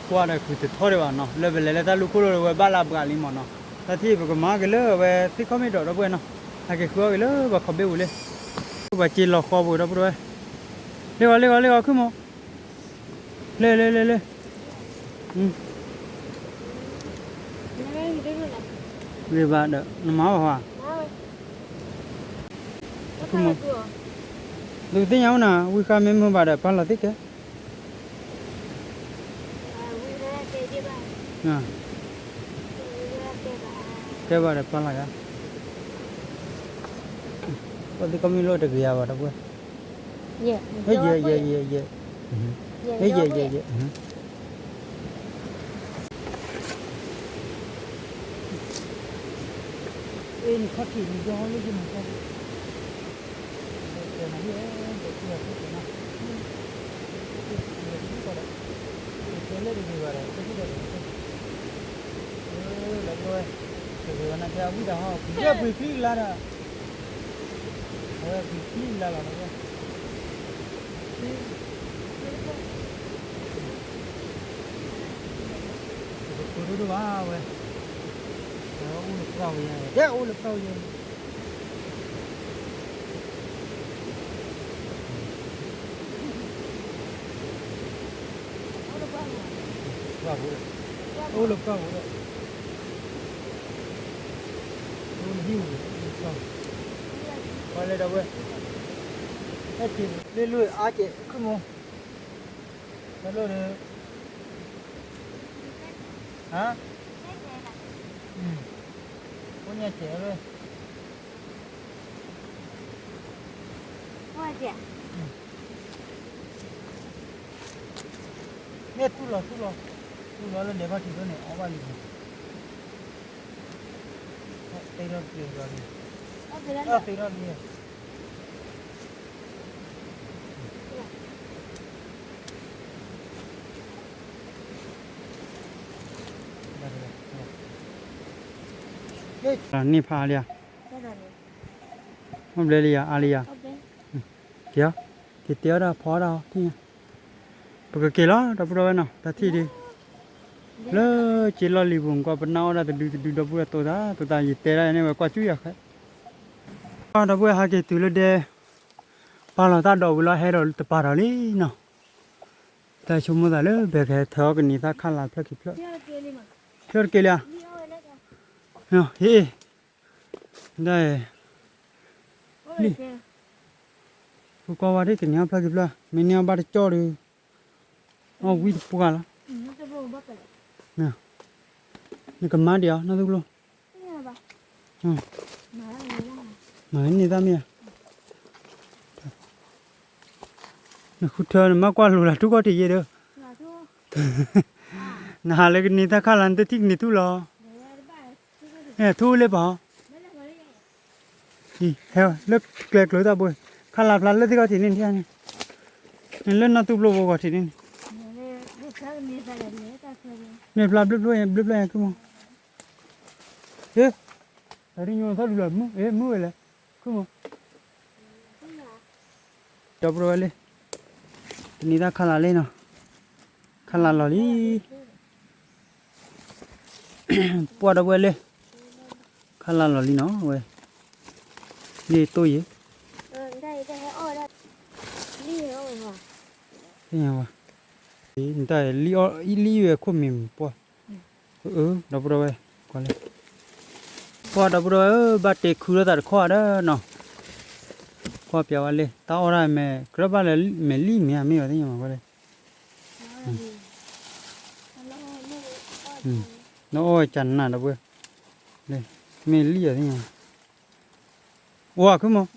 ကွၢ်ဒီးကုၢ်တထီၣ်ဒံးဘၣ်နီၤ လၢပလဲၤလၢတၢ်လူၢ်ခိၣ်လိာ်ဒီး ဝဲဘၣ်လၢအဘှးလံမးနီၤ, တၢ်ထံၣ်ပကမၤက့ၤလၢအဝဲသ့ၣ်ခီၣ်မ့ၢ်ဒိး ဒီပုၢ်ဝဲၢ်နီၤ, ဟဲက့ၤဃုအီၣ်က့ၤလၢပှၤခီဘ့ၣ်ပူၤလံ, ပှၤစ့လီၤဃီပူၤ ဒီပုၢ်ဝဲၢ်, လ့ၣ်ဂီၤလ့ၣ်ဂီၤလ့ၣ်ဂီၤ ခုၣ်မိၢ်, လ့ၣ်လ့ၣ်လ့ၣ်လ့ၣ်, ဂ့ၤဘၣ်ဒီး နမၤဘၣ်ဟီဧါ, ဒုးသ့ၣ်ညါအိၣ်နၤ ဝံဃါမ့ၢ်မုာ်ဘၣ်ဒီး ပာ်လီၤသ့ၣ်ကဲ, ကဲဘၣ်ဒီးပာ်လီၤယၤ, ပှၤသ့ၣ်ကီၢ်မ့ၢ်လိၣ်တဂ့ၤယၤဘၣ် ဒီပုၢ်ဝဲၢ်, ယဲယဲယဲယဲ, ယဲယဲယဲယဲ, နခီၣ်ထံးနယီလၢယမၤတၢ်, ဒီးသူၣ်အီၤသူၣ်က့ၤနီၤ, ဒီးသူၣ်က့ၤဒီး ကဲလၢတဂ့ၤဘၣ်ဒီး တဟ့ၣ်ဒီးတဂ့ၤ, လၢပဝဲ တဂ့ၤဘၣ်နာ်က့ အဝံၣ်တၢ်ဟီ ပှံၤလၢပှံၤချံလါဒီး အဝဲပှံၤချံလါလီၤဒီး ပကတိၤဒိၣ်ဒိၣ်ဘၣ်ဝဲ, အိၣ်လၢပှၢ်ဝဲယဲ, ဒဲအိၣ်လၢပှၢ်ဝဲယဲ, ပှၢ်ပူၤဒီး, အိၣ်လၢပှၢ်ပူၤဒီး, အိၣ်လၢဟံၣ်ပူၤ, ပှၤလဲၤဒီးဝဲ, ဟဲက့ၤလၢလၢအါကဲး ခုၣ်မိၢ်, တၢ်လိၣ်ဒီး ဟါ, အိၣ်ညါစဲးဝဲ, မ့ၢ်တူၢ်လီၤတူၢ်လီၤ, တူၢ်လီၤလၢလဲၤဘၣ်ထံးဒိၣ်န့ၣ် အီၣ်ဘၣ်လံန့ၣ်, သ့ထီၣ်တက့ၢ်ဒီးန့ၣ်, သ့ထီၣ်လံ န့ၢ်ဖးလံဧါ, မ့ၢ်ဘျဲလံဧါ အါလံဧါ, က့ၤအီၤ, က့ၤတဲအီၤဒၣ်ဖီအီၣ်ဒၣ်အီၤ, ပကက့ၤလီၤ ဒီပုၢ်ဒီဝဲၢ်နီၤ တၢ်ထံၣ်ဒုး, လၢက့ၤလီၢ်လံၤပူၤမ့ၢ်ကီး ပနၢ်အီၣ်ဒၣ်တဒုတဒု ဒီပုၢ်ဝဲၢ်တိၤသး တိၤသး ယတဲဒၣ်န့ၣ်ဝဲကွၢ်ကၠူၣ်ယၤဃဲ, ဒီပုၢ်ဝဲၢ်ဟးက့ၤတုၤလၢဒဲ, ပာ်လီၤတၢ်ဒိးဝံၤလီၤ ဟဲဒီးတပာ်ဒီးလံနီၤ, တၢ်ဆိကမိၣ်သးလၢဘဲကဟဲထၢအီၣ်ကနံၤသၣ်ခါလၢ်ဖျၢၣ်ခံဖျၢၣ်, ဖျၢၣ်တက့ၢ်လံဧါ, ဟ့ၣ်, ဒ် ဖုကွၢ်ဝဲဒ်ကန့ၢ်အီၣ်ဖျၢၣ်ခံဖျၢၣ် မ့ၢ်န့ၢ်အီၣ်ဘၣ်တကၠီၣ်ဒီး, အီၣ်ဝံၣ်တပှၢ်လီၤ, နကမၤဒံးအီၤ နီၢ်သူကျိ, မၤန့ၢ်သၣ်မ့ၢ်ဧါ, နဃုထၢနမ့ၢ်ကွၢ်လိၤလၢထူၣ်ကီၢ်ထံးယဲဒီး, နဟးလၢကန့ၢ်သၣ်ခါလၢ် နတထံၣ်ကန့ၢ်ထူၣ်လီၤ, ထူၣ်လၢပှၤ ဟဲလၢကျဲကျိၤတၢ်ဘိ, ခါလၢ်ဖျါလၢသ့ၣ်ခီၣ်ထံးန့ၣ်, နလၢနီၢ်သူကျိဖိဂီၢ်ထံးန့ၣ်, န့ၣ်ဖျါဘျုးဘျုးယဲ ဘျုးဘျုးယဲ ခုမိၢ်, ဟ့ၣ်, တၢ်ဒ်ညိသီၣ်ဒုလီၤ မုၢ်, မုၢ်ဝဲလဲၣ်, ခုမိၢ် ဒီပုၢ်ဒီဝဲၢ်လံ, တနံၤသၣ်ခါလၢ်လံနီၤ, ခါလၢ်လီၤလံ, ပှၢ်ဒီပုၢ်ဝဲၢ်လံ, ခါလၢ်လီၤလံနီၤဝဲ, လံတိၢ်ယံၤ, သ့ၣ်ညါဝဲ, လံအီၣ်အံၤလံဝဲခိၣ်မံၤပှၢ်, အၢ ဒီပုၢ်ဒီဝဲၢ်, ကွၢ်လၢ, ကွၢ်ဒီပုၢ်ဒီဝဲၢ်ဧၢ ဘၣ်တ့ခုထီၣ်သးတခီဧါဒီးနီၤ, ကွၢ်ပျးဝဲလံ တၢ်အီၣ်ဒၣ်မဲာ် ကြၢးဘၣ်လၢမဲာ်လံၣ်မ့ၢ်ဧါ မ့ၢ်ဝဲသ့ၣ်ညါမးကွၢ်လၢ, နအီၣ်ဝဲကနၣ်ဒီပုၢ်ဝဲၢ်, မ့ၢ်လံၣ်ဧါသ့ၣ်ညါ, အိၣ်ခုမိၢ်,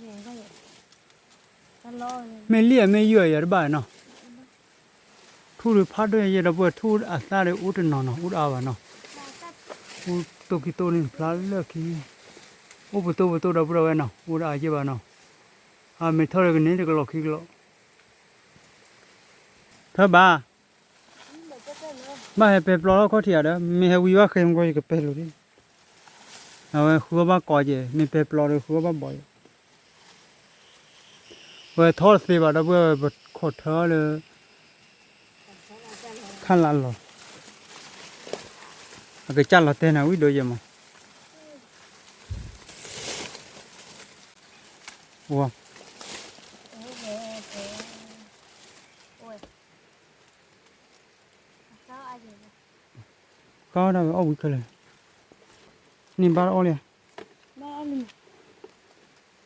မ့ၢ်လံၣ်ဧါမ့ၢ်ယုၢ်ဧါ ယၤတဘၣ်နီၤ, ထူၣ်ဒုးဖးဒိၣ်ယဲ ဒီပုၢ်ဝဲၢ် ထူၣ်အသၣ်ဒီးအိၣ်တနီၤနီၤ အိၣ်တအါဘၣ်နီၤ, အိၣ်တိၢ်ခံတိၢ်န့ၣ်ဖျါလၢခံ, အိၣ်ပတိၢ်ပတိၢ် ဒီပုၢ်ဒီဝဲၢ်နီၤ အိၣ်တအါယဲဘၣ်နီၤ, အမ့ၢ်ထီၣ်ဒီးကန့ၢ်တကလီၢ်ခံကလီၢ်, ထၢဘၣ် ဘၣ်ဟဲပဲပျီထီၣ်ခီၣ်ထံးဧါဒီး မ့ၢ်ဟဲဝံၤဘၣ်ဃဲမ့ၢ်ကီး ယကပဲလိာ်ဒ်, အဝဲဃုအီၣ်ဘၣ်ကိးကဲ မ့ၢ်ပဲပျီဒီးဃုအီၣ်ဘၣ်ဘီးယဲ, ဝဲထီၣ်တသ့ဘၣ် ဒီပုၢ်ဝဲၢ် ပခိးထၢလၢ ခါလၢ်လီၤ, အကစၢ်လီၤတဲာ်နၤဝံၤဒိးယဲမး, ဝါ ဃါဒၣ်ဝဲအီၣ်ဝံၤခဲလၢာ်, န့ၣ်ဘၣ်အီၣ်လံ,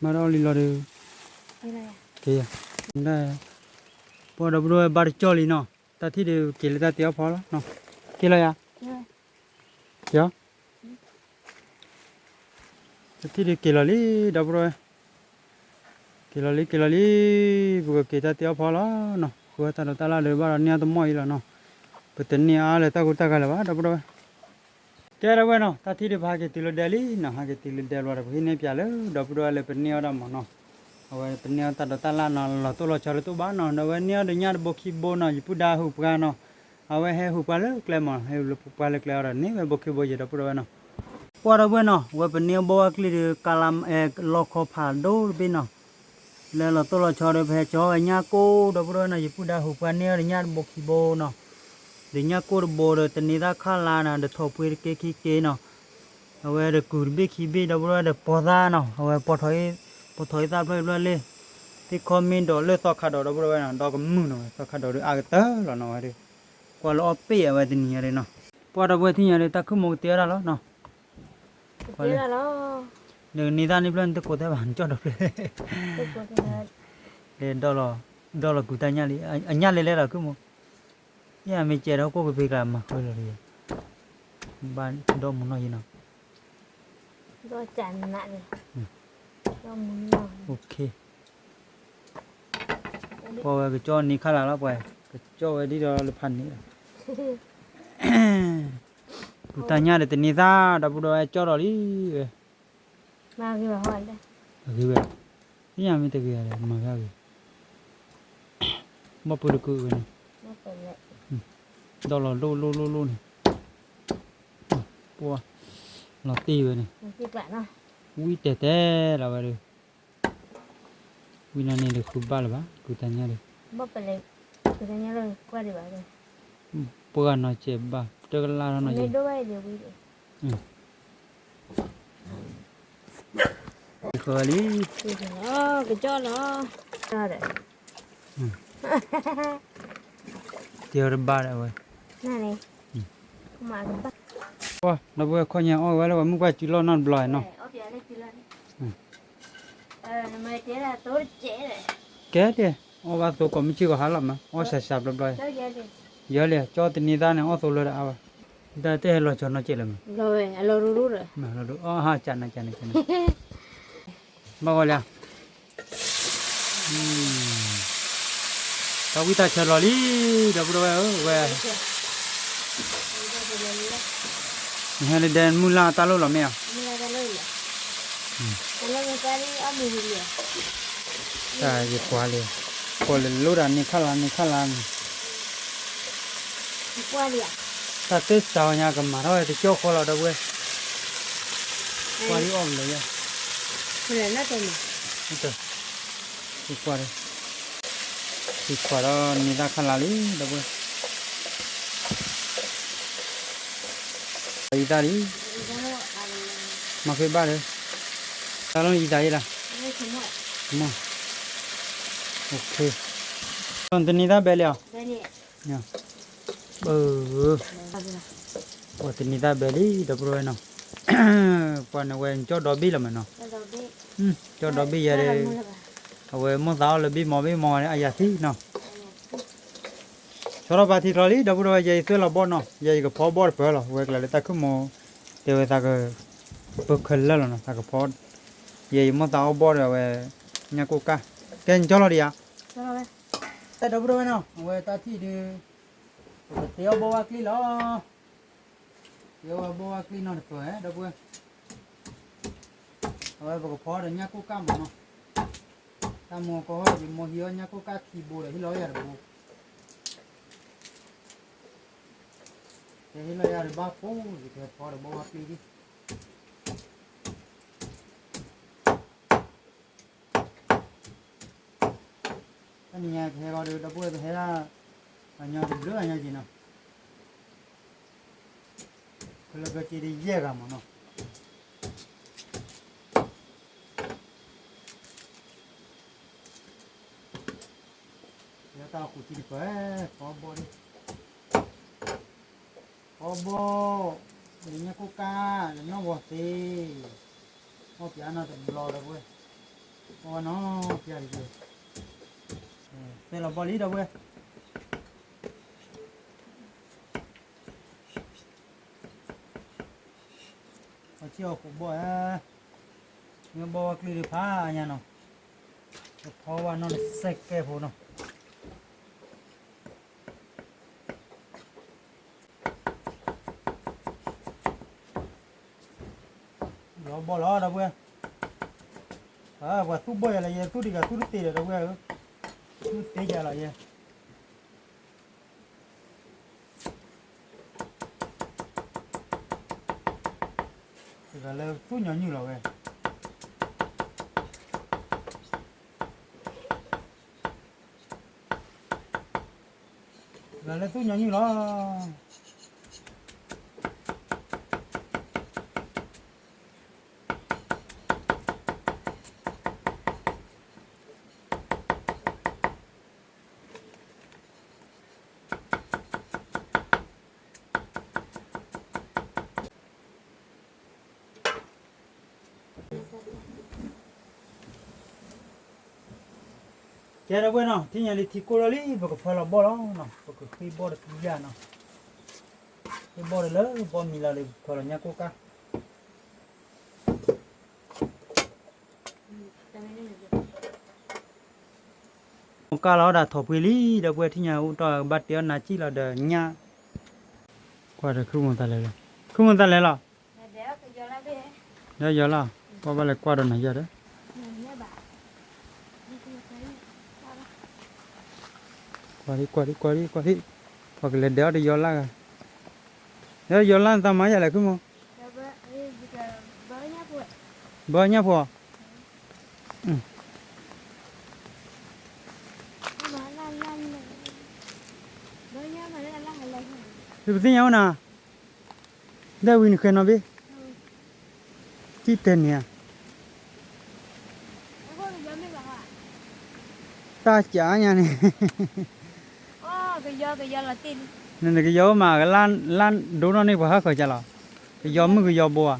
ဘၣ်အီၣ်လံလီၤဒီး, က့ၤယၤ, ပှၤဒီပုၢ်ဒီဝဲၢ်ဘၣ်တကၠီၣ်လံနီၤ, တၢ်ထံၣ်ဒီးက့ၤလၢတၢ်တ့အီၣ်ဖီလီၤ, က့ၤလီၤယၤ, က့ၤအီၤ တထံၣ်ဒုးက့ၤလီၤလံ ဒီပုၢ်ဒီဝဲၢ်, က့ၤလီၤလံ က့ၤလီၤလံ, ပကက့ၤတၢ်တ့အီၣ်ဖီလီၤနီၤ, ဃုဝဲတၢ်ဒိးတၢ်လၢ်ဒီးဘၣ်ဒီးန့ၢ်အီၣ်တမီၢ်အံၤလီၤနီၤ, ပတန့ၢ်အါလၢတၢ်ကူတၢ်ကၤလၢၤဘၣ် ဒီပုၢ်ဒီဝဲၢ်, ကဲဒီပုၢ်ဝဲၢ်နီၤ, တၢ်ထံၣ်ဒုးပဟးက့ၤတုၤလၢဒဲလံနီၤ, ဟးက့ၤတုၤလၢဒဲလီၤဒီး ပဟံးန့ၢ်ပၠးလၢ ဒီပုၢ်ဒီဝဲၢ်လၢပန့ၢ်အီၣ်ဒၣ်မးနီၤ, အဝဲပန့ၢ်အီၣ်တၢ်ဒိးတၢ်လၣ်နီၤ လီၤတိၢ်လီၤဆီလၢတအိၣ်ဘၣ်နီၤ ဒီးအဝဲန့ၢ်အီၣ်ဒီးညၣ်တဘိခံဘိနီၤ ယပုၢ်ဒါဟူးပှၤနီၤ အဝဲဟဲဟူးပှၤလၢကျဲမး ဟဲဟူးပှၤလၢကျဲအီၤဒီး န့ၢ်ဝဲဘိခံဘိယဲၢ်ဒီပုၢ်ဒီဝဲၢ်နီၤ ကွၢ်ဒီပုၢ်ဝဲၢ်နီၤ အဝဲပန့ၢ်အီၣ်ဘီဝါကျံၢ်ဒီး ကလး လီခီဖးဒိၣ်တဘ့ၣ်နီၤ လၢလီၤတိၢ်လီၤဆီဒီး ပဟဲကၠီဝဲညၣ်ကိၢ်ဒီပုၢ်ဒီဝဲၢ်နီၤ ယပုၢ်ဒါဟူးပှၤန့ၢ်အီၣ်ဒီးညၣ်တဘိခံဘိနီၤ ဒီးညၣ်ကိၢ်တဘိဒီး တန့ၤသၣ်ခၣ်လါနီၤ ဒီးထိးပှ့ၤတက့ခံက့နီၤ အဝဲဒီးကုၤတဘ့ၣ်ခံဘ့ၣ်ဒီပုၢ်ဒီဝဲၢ်ဒီးပီသၣ်နီၤ အဝဲ ပီထီၣ်အံသၣ်ဖျၢၣ်ဖျၢၣ်လံ သ့ၣ်ခီမ့ၢ်ဒီးလၢသီခါဒီးဒီပုၢ်ဒီဝဲၢ်နီၤ ဒီကမုၢ်နီၤ သီခါဒီးဒုးအါကတၢၢ်လီၤနီၤဝဲဒုး ကွၢ်လၢအီၣ်ပ့ၣ်အဝဲတနံၤညါဒုးနီၤ ပှၤဒီပုၢ်ဝဲၢ်ထံၣ်ညါဒုး တၢ်ခုၣ်မိၢ်ကတဲဝဲဒၣ်လီၤနီၤ နကန့ၤသၣ်န့ၣ်ဖျၢၣ် နတကိးသဲဘၣ် နကၠီၣ်ဒီးဖျၢၣ် ဒီး ဒီလီၤကူးတၢ်ညၣ်လံ အညၣ်လဲၤလဲၤဒီးခုၣ်မိၢ် ယမ့ၢ်ကဲဒီးဟီၣ်ခိၣ်ကဖ့ကျါ မၤဃုလီၤတယဲၢ် ဘၣ်ဒီမုၢ်နီၢ်ယံနီၤ ပှၤဝဲကကၠီၣ်န့ၢ်ခါလာ်လီၤ ပှၤကကၠီၣ်ဝဲဒ်ဒီးလၢဖးန့ၣ်လီၤ ကူးတၢ်ညၣ်ဒီးတန့ၤသၣ် ဒီပုၢ်ဒီဝဲၢ်ကၠီၣ်ဒီးလံဝဲ ဂ့ၤဝဲ သ့ၣ်ညါမ့ၢ်တဂ့ၤလဲၣ် မၤဂ့ၤဂ့ၤ ဘီၣ်ပုၢ်တကုးဝဲန့ၣ် ဒီလီၤလိၣ်လိၣ်လိၣ်လိၣ်န့ၣ် ပှၤ လီၤတ့ၢ်ဝဲန့ၣ် ဝံတဲာ်တဲာ်လီၤဝဲဒီး ဝံနီၢ်န့ၣ်ဒီးဃုဘၣ်လၢၤဘၣ် ကူးတၢ်ညၣ်ဒီး ပှၤနီၢ်စဲးဘၣ် တကလၢ်ထီၣ်နီၢ်စဲး ဃၢလံ ကကၠီၣ်လီၤ တ့ၢ်တဘၣ်ဒီးဝဲ ပှၤဒီပုၢ်ဝဲၢ်ခီၣ်ညါအီၣ်ဝဲလၢပှၤမုၢ်ကွၢ်စုလီၢ်နီတဘျီနီၤ ကဲဒဲး အီၣ်ဘၣ်သိကိးမုၢ်ဆ့ၣ်ကီးဟါလီၤမး အီၣ်စှၤစှၤဘျီဘျီ ယဲလံ ကၠီၣ်တနံၤသၣ်န့ၣ် အီၣ်သိလၢတအါဘၣ် တၢ်တဟဲလီၤကၠီနီၢ်ကဲးလၢၤမး အီၣ်ဟါကနကန ဘၣ်ဂီၤလံ တၢ်ဝံၣ်တၢ်ဆၢလီၤလံ ဒီပုၢ်ဒီဝဲၢ်ဧၢ ဝဲ နဟဲလၢဒဲမုၢ်လၢ်တၢ်လိၣ်လီၤမ့ၢ်ဧါ တၢ်ယကွၢ်လံ ကွၢ်လၢလိၣ်တၢ်န့ၢ်ခါလါန့ၢ်ခါလါန့ၣ် တၢ်သ့ၣ်စးဝဲညါကမၤထီၣ်ဝဲတကၠီၣ်ဃီလီၤ ဒီပုၢ်ဝဲၢ် ကွၢ်လံအီၣ်လၢယါ ကွၢ်လံ သံကွၢ်ဒီးန့ၢ်တၢ်ခါလါလံ ဒီပုၢ်ဝဲၢ် ယံသးလံ မၤဃ့ဘၣ်ဒီး တၢ်လီၢ်ယံသးယဲလၢ တနံၤသၣ်ဘဲလံဧါ ပှၤတနံၤသၣ်ဘဲလံ ဒီပုၢ်ဝဲၢ်နီၤ ပှၤန့ၣ်ဝဲကၠီၣ်ဒီဘ့ၣ်လီၤမးနီၤ ကၠီၣ်ဒီဘ့ၣ်ယဲဒီး အဝဲမိၢ်သးအီၣ်လၢဘ့ၣ်မီဘ့ၣ်မီန့ၣ် အယၤသံနီၤ ဆီထီၣ်ပာ်ထံချီလံ ဒီပုၢ်ဒီဝဲၢ် ယဲယသွဲၣ်လီၤဘီၣ်နီၤ ယဲယကဖီဘီၣ်တပၢၢ်လီၤ ဝဲကျါလၢတၢ်ခုၣ်မိၢ် တဲဝဲသးက ပၢၢ်ခဲလၢာ်လီၤနီၤ သးကဖီ ယဲယမိၢ်သးအီၣ်ဘီၣ်ဒီးအဝဲ ညၣ်ကိၢ်ကၢ် ကဲကၠီၣ်လီၤဒံးဧါ ဒီပုၢ်ဒီဝဲၢ်နီၤ အဝဲတၢ်ထံၣ်ဒုး ပကတ့အီၣ်ဘီၣ်ဝါကျံၢ်လီၤ တ့အီၣ်ဘီၣ်ဝါကျံၢ်နီၤတပၢၢ် ဒီပုၢ်ဝဲၢ် အဝဲပကဖီဒီးညၣ်ကိၢ်ကၢ်မးနီၤ တၢ်မူကီၢ်ဝဲယမိၢ်ဟံးအီၣ်ညၣ်ကိၢ်ကၢ်ခံဘိဒီးဟ့ၣ်လီၤယၤတဘိ ကဟ့ၣ်လီၤယၤတဘၣ်ဖိ ယကဖီဒီးဘီၣ်ဝါကျံၢ်ဒံး တနံၤညါကဟဲဂီၤဒီး ဒီပုၢ်ဝဲၢ်ကဟဲဒၣ် အညီတဘျုးအညီက့ၤနီၤ ကလၢကက့ၤတယဲၢ်ဂၤမးနီၤ လၢတၢ်ဃူထံတပၢၢ် ဖီဘီၣ်ဒံး ဖီဘီၣ် လၢညၣ်ကိၢ်ကၢ် လၢနီၢ်ဂီၤသ့ အီၣ်ပၠးနီတဘျီဒီပုၢ်ဝဲၢ် အီၣ်ဝဲနီၢ်ပၠးတက့ၢ် သွဲၣ်လီၤဘီၣ်လံဒီပုၢ်ဝဲၢ် အီၣ်ဆံၣ်အီၣ်ဃိးဘီၣ်ဧါ မ့ၢ်ဘီၣ်ဝါကျံၢ်ဒုးဖးညါနီၤ ကဖီဝဲနီၢ်တစဲးကဲဖိနီၤ လီၤဘီၣ်လီၤဒီပုၢ်ဝဲၢ် ပှၤသူၣ်ဘီၣ်ယၤလၢယဲ သူၣ်တဂၤသူၣ်တသ့ဒီး တဝဲဧၢ, သူၣ်တသ့ယၤလီၤယဲ, တဂၤလၢသူၣ်ညီနုၢ်လီၤဝဲ, တဂၤလၢသူၣ်ညီနုၢ်လီၤ. ကဲ ဒီပုၢ်ဝဲၢ်နီၤ, ထံၣ်ညါလံထံကိၢ်ထီၣ်လံ, ပကဖီလီၤဘီၣ်လီၤနီၤ, ပကဃ့ဘီၣ်တကယၤနီၤ, ဃ့ဘီၣ်တလၢဘီၣ်မံၤလီၤဒီး ပကဖီလီၤညၣ်ကိၢ်ကါ ကၢ်လီၤဒၣ်ထိၣ်ဖှံလံ, ဒီပုၢ်ဝဲၢ်ထံၣ်ညါအိၣ်တီၢ်ဘၣ်တဲအီၣ်နၤစံၣ်လီၤဒီးညၣ်, ကွၢ်ဒီးခုၣ်မိၢ်သးလဲၤလီၤ, ခုၣ်မိၢ်သးလဲၤလီၤ, ဒီးယီၤလီၤ, ကွၢ်ဘၣ်လဲၤကွၢ်ဒီးနၤယၤဒီး, ကွၢ်ဒံ ကွၢ်ဒံ ကွၢ်ဒံ ကွၢ်ဒံ, ပှၤကလဲၤဒဲးအီၣ်တယီၤလၢ်ဂၤ, ဒီးယီၤလၢ်နသးမၤယၤလဲၣ်ခုၣ်မိၢ် ဘၢညၣ်ဖိ, ပသ့ၣ်ညါအိၣ်နၤ, ဒ်ဝံၤနဃဲၤနီၤဘ့ၣ်, တံၢ်တဲန့ၣ်ဧါ, တၢ်ကၠးညါန့ၣ်, နကယီၤအိၣ်မး လၢဒိနီၢ်န့ၣ် ပှၤဟးဃၢၤကၢ်လီၤ, ကယီၤမုၣ်ကယီၤဘိဧါ,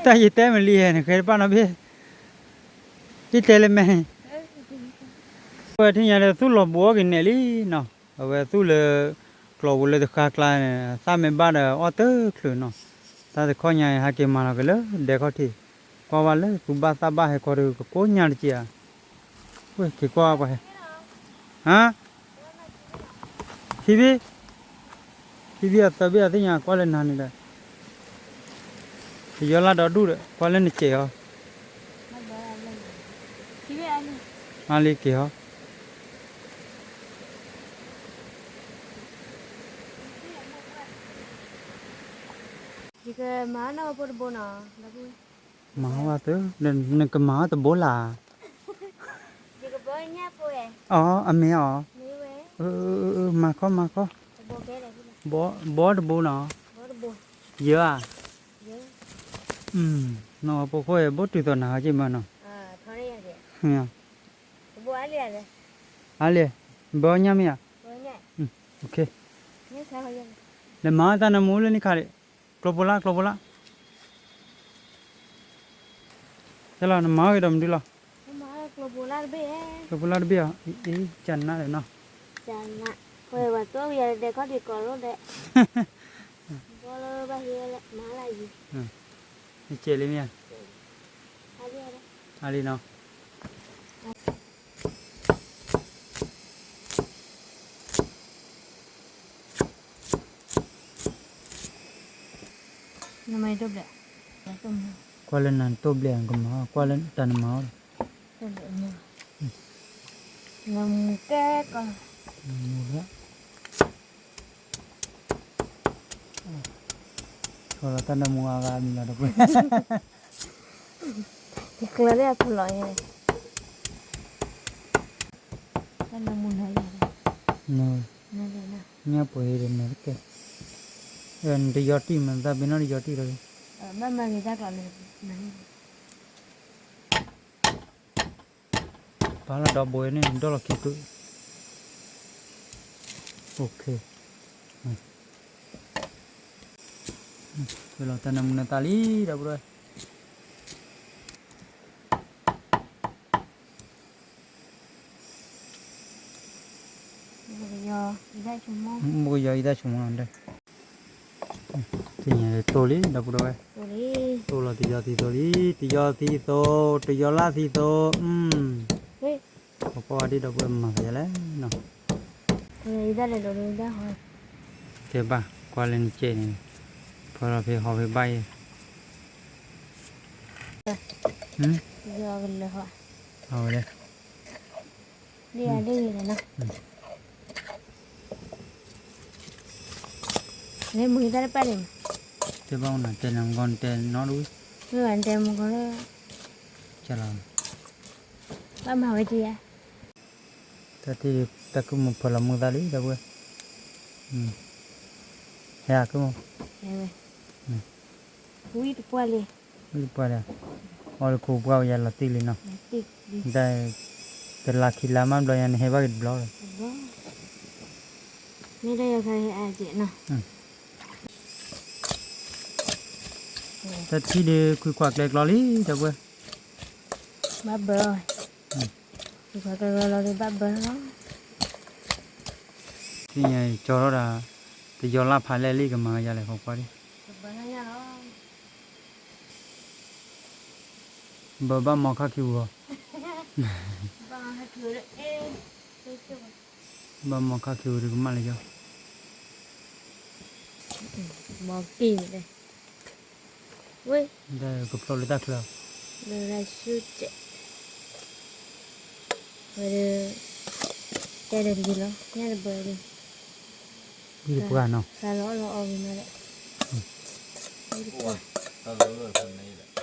တၢ်ယတဲမ့ၢ်လံဟဲ နဃဲၤတပၣ်နီၤဘ့ၣ်, တံၢ်တဲလၢမဲာ်န့ၣ်, ဝဲထံၣ်ညါဒီးသူၣ်လီၤဘိးအီၣ်က့ၤနဲၣ်လံနီၤ, အဝဲသူၣ်လၢ ကျီၢ်ပူၤလၢတဃါကျါန့ၣ် သၣ်မ့ၢ်ဘၣ်ဒီးအီၣ်တချုးနီၤ, တၢ်တခီညါအံၤ ဟဲက့ၤမၤလီၤက့ၤလၢဒဲခီၣ်ထံး, ကွၢ်ဘၣ်လၢသူဘၣ်သၣ်ဘၣ်ဟဲခီဒီး ကကိးညါတက့ၢ်ဧါ, ဝဲက့ၤကွၢ်ပှၤဟဲ, ဟါ ခံဘ့ၣ်, ခံဘ့ၣ်အသၢဘ့ၣ်အသ့ၣ်ညါ ကွၢ်လၢနၤန့ၣ်ဒီး, ကယီၤလၢ်ဒီဒူၣ်ဒီး ကွၢ်လၢနစဲးအီၤ, အါလံက့ၤဟီ, ယကမၤနီၢ်ဖိတဘိနီၤ, မၤဝဲသၢ, နကမၤအီၤတဘိလၢ်, အီၤအမ့ၢ်အီၤ, မၤခီမၤခီ, ဘီတဘိနီၤ, ယၢၤဧါ, နီၢ်ဖိခိၣ် ဘိတုၤသိးနၤဟီက့ၤမၢနီၤ, အါလံ, ဘီညၣ်မ့ၢ်ဧါ, လဲၤမၤအီၤတၢ်နမူလၢနခါဒံး, ကျိပိလၢ် ကျိပိလၢ် ကဲလီၤ နမၤအီၤက့ၤဒီးမနုၤလီၤ, ကျိပိလၢ်တဘ့ၣ်အီၤ, အ့ ကနၣ်ဒီးနီၤ, နကဲးလံမ့ၢ်ဧါ, အါလံနီၤ. ကွၢ်လၢနတိၢ်ဘျဲၣ်ကမၤ, ကွၢ်လၢတၢ်နမၤအီၤ, နမူကဲကီး, နမူရၣ်, ဆီလီၤတၢ်နမူအါဂၤမံၤလီၤတပှဲၤ, ယကျၢၤလၢအဖျိးအံၤ, တၢ်နမူနၤယၤ, ညၣ်ပှဲၤဒီးနၤတကဲ, နတယီၤတံၢ်မး သးပ့ၤနီၣ်တယီၤတံၢ်လီၤ, ဘၣ်မၤဂ့ၤတၢ်ကျီၤလၢ ပာ်လီၤဒီဘိန့ၣ် ဒီလီၤခံကု, ဝဲလီၤတၢ်နမူနသးလံ ဒီပုၢ်ဝဲၢ်, ဘိယီၤအံၤတၢ်ဆိကမိၣ်လီၤ, သ့ၣ်ညါတိၢ်လံ ဒီပုၢ်ဝဲၢ်, တိၢ်လီၤတယီၤသံသိးလံ, တယီၤသံသိး တယီၤလၢ်သံသိး, ပကွၢ်ဝဲဒ်ဒီပုၢ်ဝဲၢ် မၤသးယၤလဲၣ်နီၤ, ကဲဘၣ် ကွၢ်လၢနစဲးန့ၣ်, ဖီလီၤဖဲဟီဖဲဘၣ်ယဲ, ယကလၢၤဟီ, အဝဲလဲၣ်, ဒ်ယၤဒ်ဂ့ၤလဲၣ်နီၤ, လဲၤမုာ်တၢ်တပာ်န့ၣ်, တဲဘၣ်နတဲနမကီၢ်နတဲနီတဝံၤ, မ့ၢ်ဘၣ်နတဲမကီၢ်လၢ, ကလီၤ, ဘၣ်မၤဝဲကယၤ တၢ်ထံၣ်တၢ်ကုၢ်မုၣ်ဖၢလီၤမုာ်သးလံ ဒီပုၢ်ဝဲၢ်, ဟဲအကုၢ်မုၣ်, ဝံတပှၢ်လံ, ဝံတပှၢ်လံ, အီၣ်လၢခိပှၢ်ဝဲယၤလီၤတံၢ်လံနီၤ, တလါခံလါမးဘျီယၤန့ၣ်ဟဲဘၣ်က့ၤတဘျီလီၤ, မ့ၢ်တၢ်ယီၤခါဟဲအါကဲးနီၤ, တၢ်ထံၣ်ဒုးခွံခွါကျဲကျီလံ ဒီပုၢ်ဝဲၢ်, ဘၣ်ဘၢ, ခွံခွါကျဲကျီလီၤဒုးဘၣ်ဘၢလီၤ, သ့ၣ်ညါကၠီထီၣ်ဒၣ်, တယီၤလၢ်ဖးလဲၣ်လံကမၤယၤလဲၣ် ခိကွၢ်ဒံး, ဘၢဘၣ်မီခါခံဝံၤအီၤ, ဘၣ်မီခါခံဝံၤဒုးကမၣ်လၢယီၤ, မီကံၢ်န့ၣ်, ဝဲ, ကဖျိလၢတၢ်ချၢ, ဝဲဒၣ်, တဲဒီးတဂ့ၤလီၤ ညၣ်တဘၢဒုး, ဝံတပှၢ်နီၤ, လီၤအီၣ်လီၤအီၣ်ဝံၤမးဒီး, ဖးန့ၣ်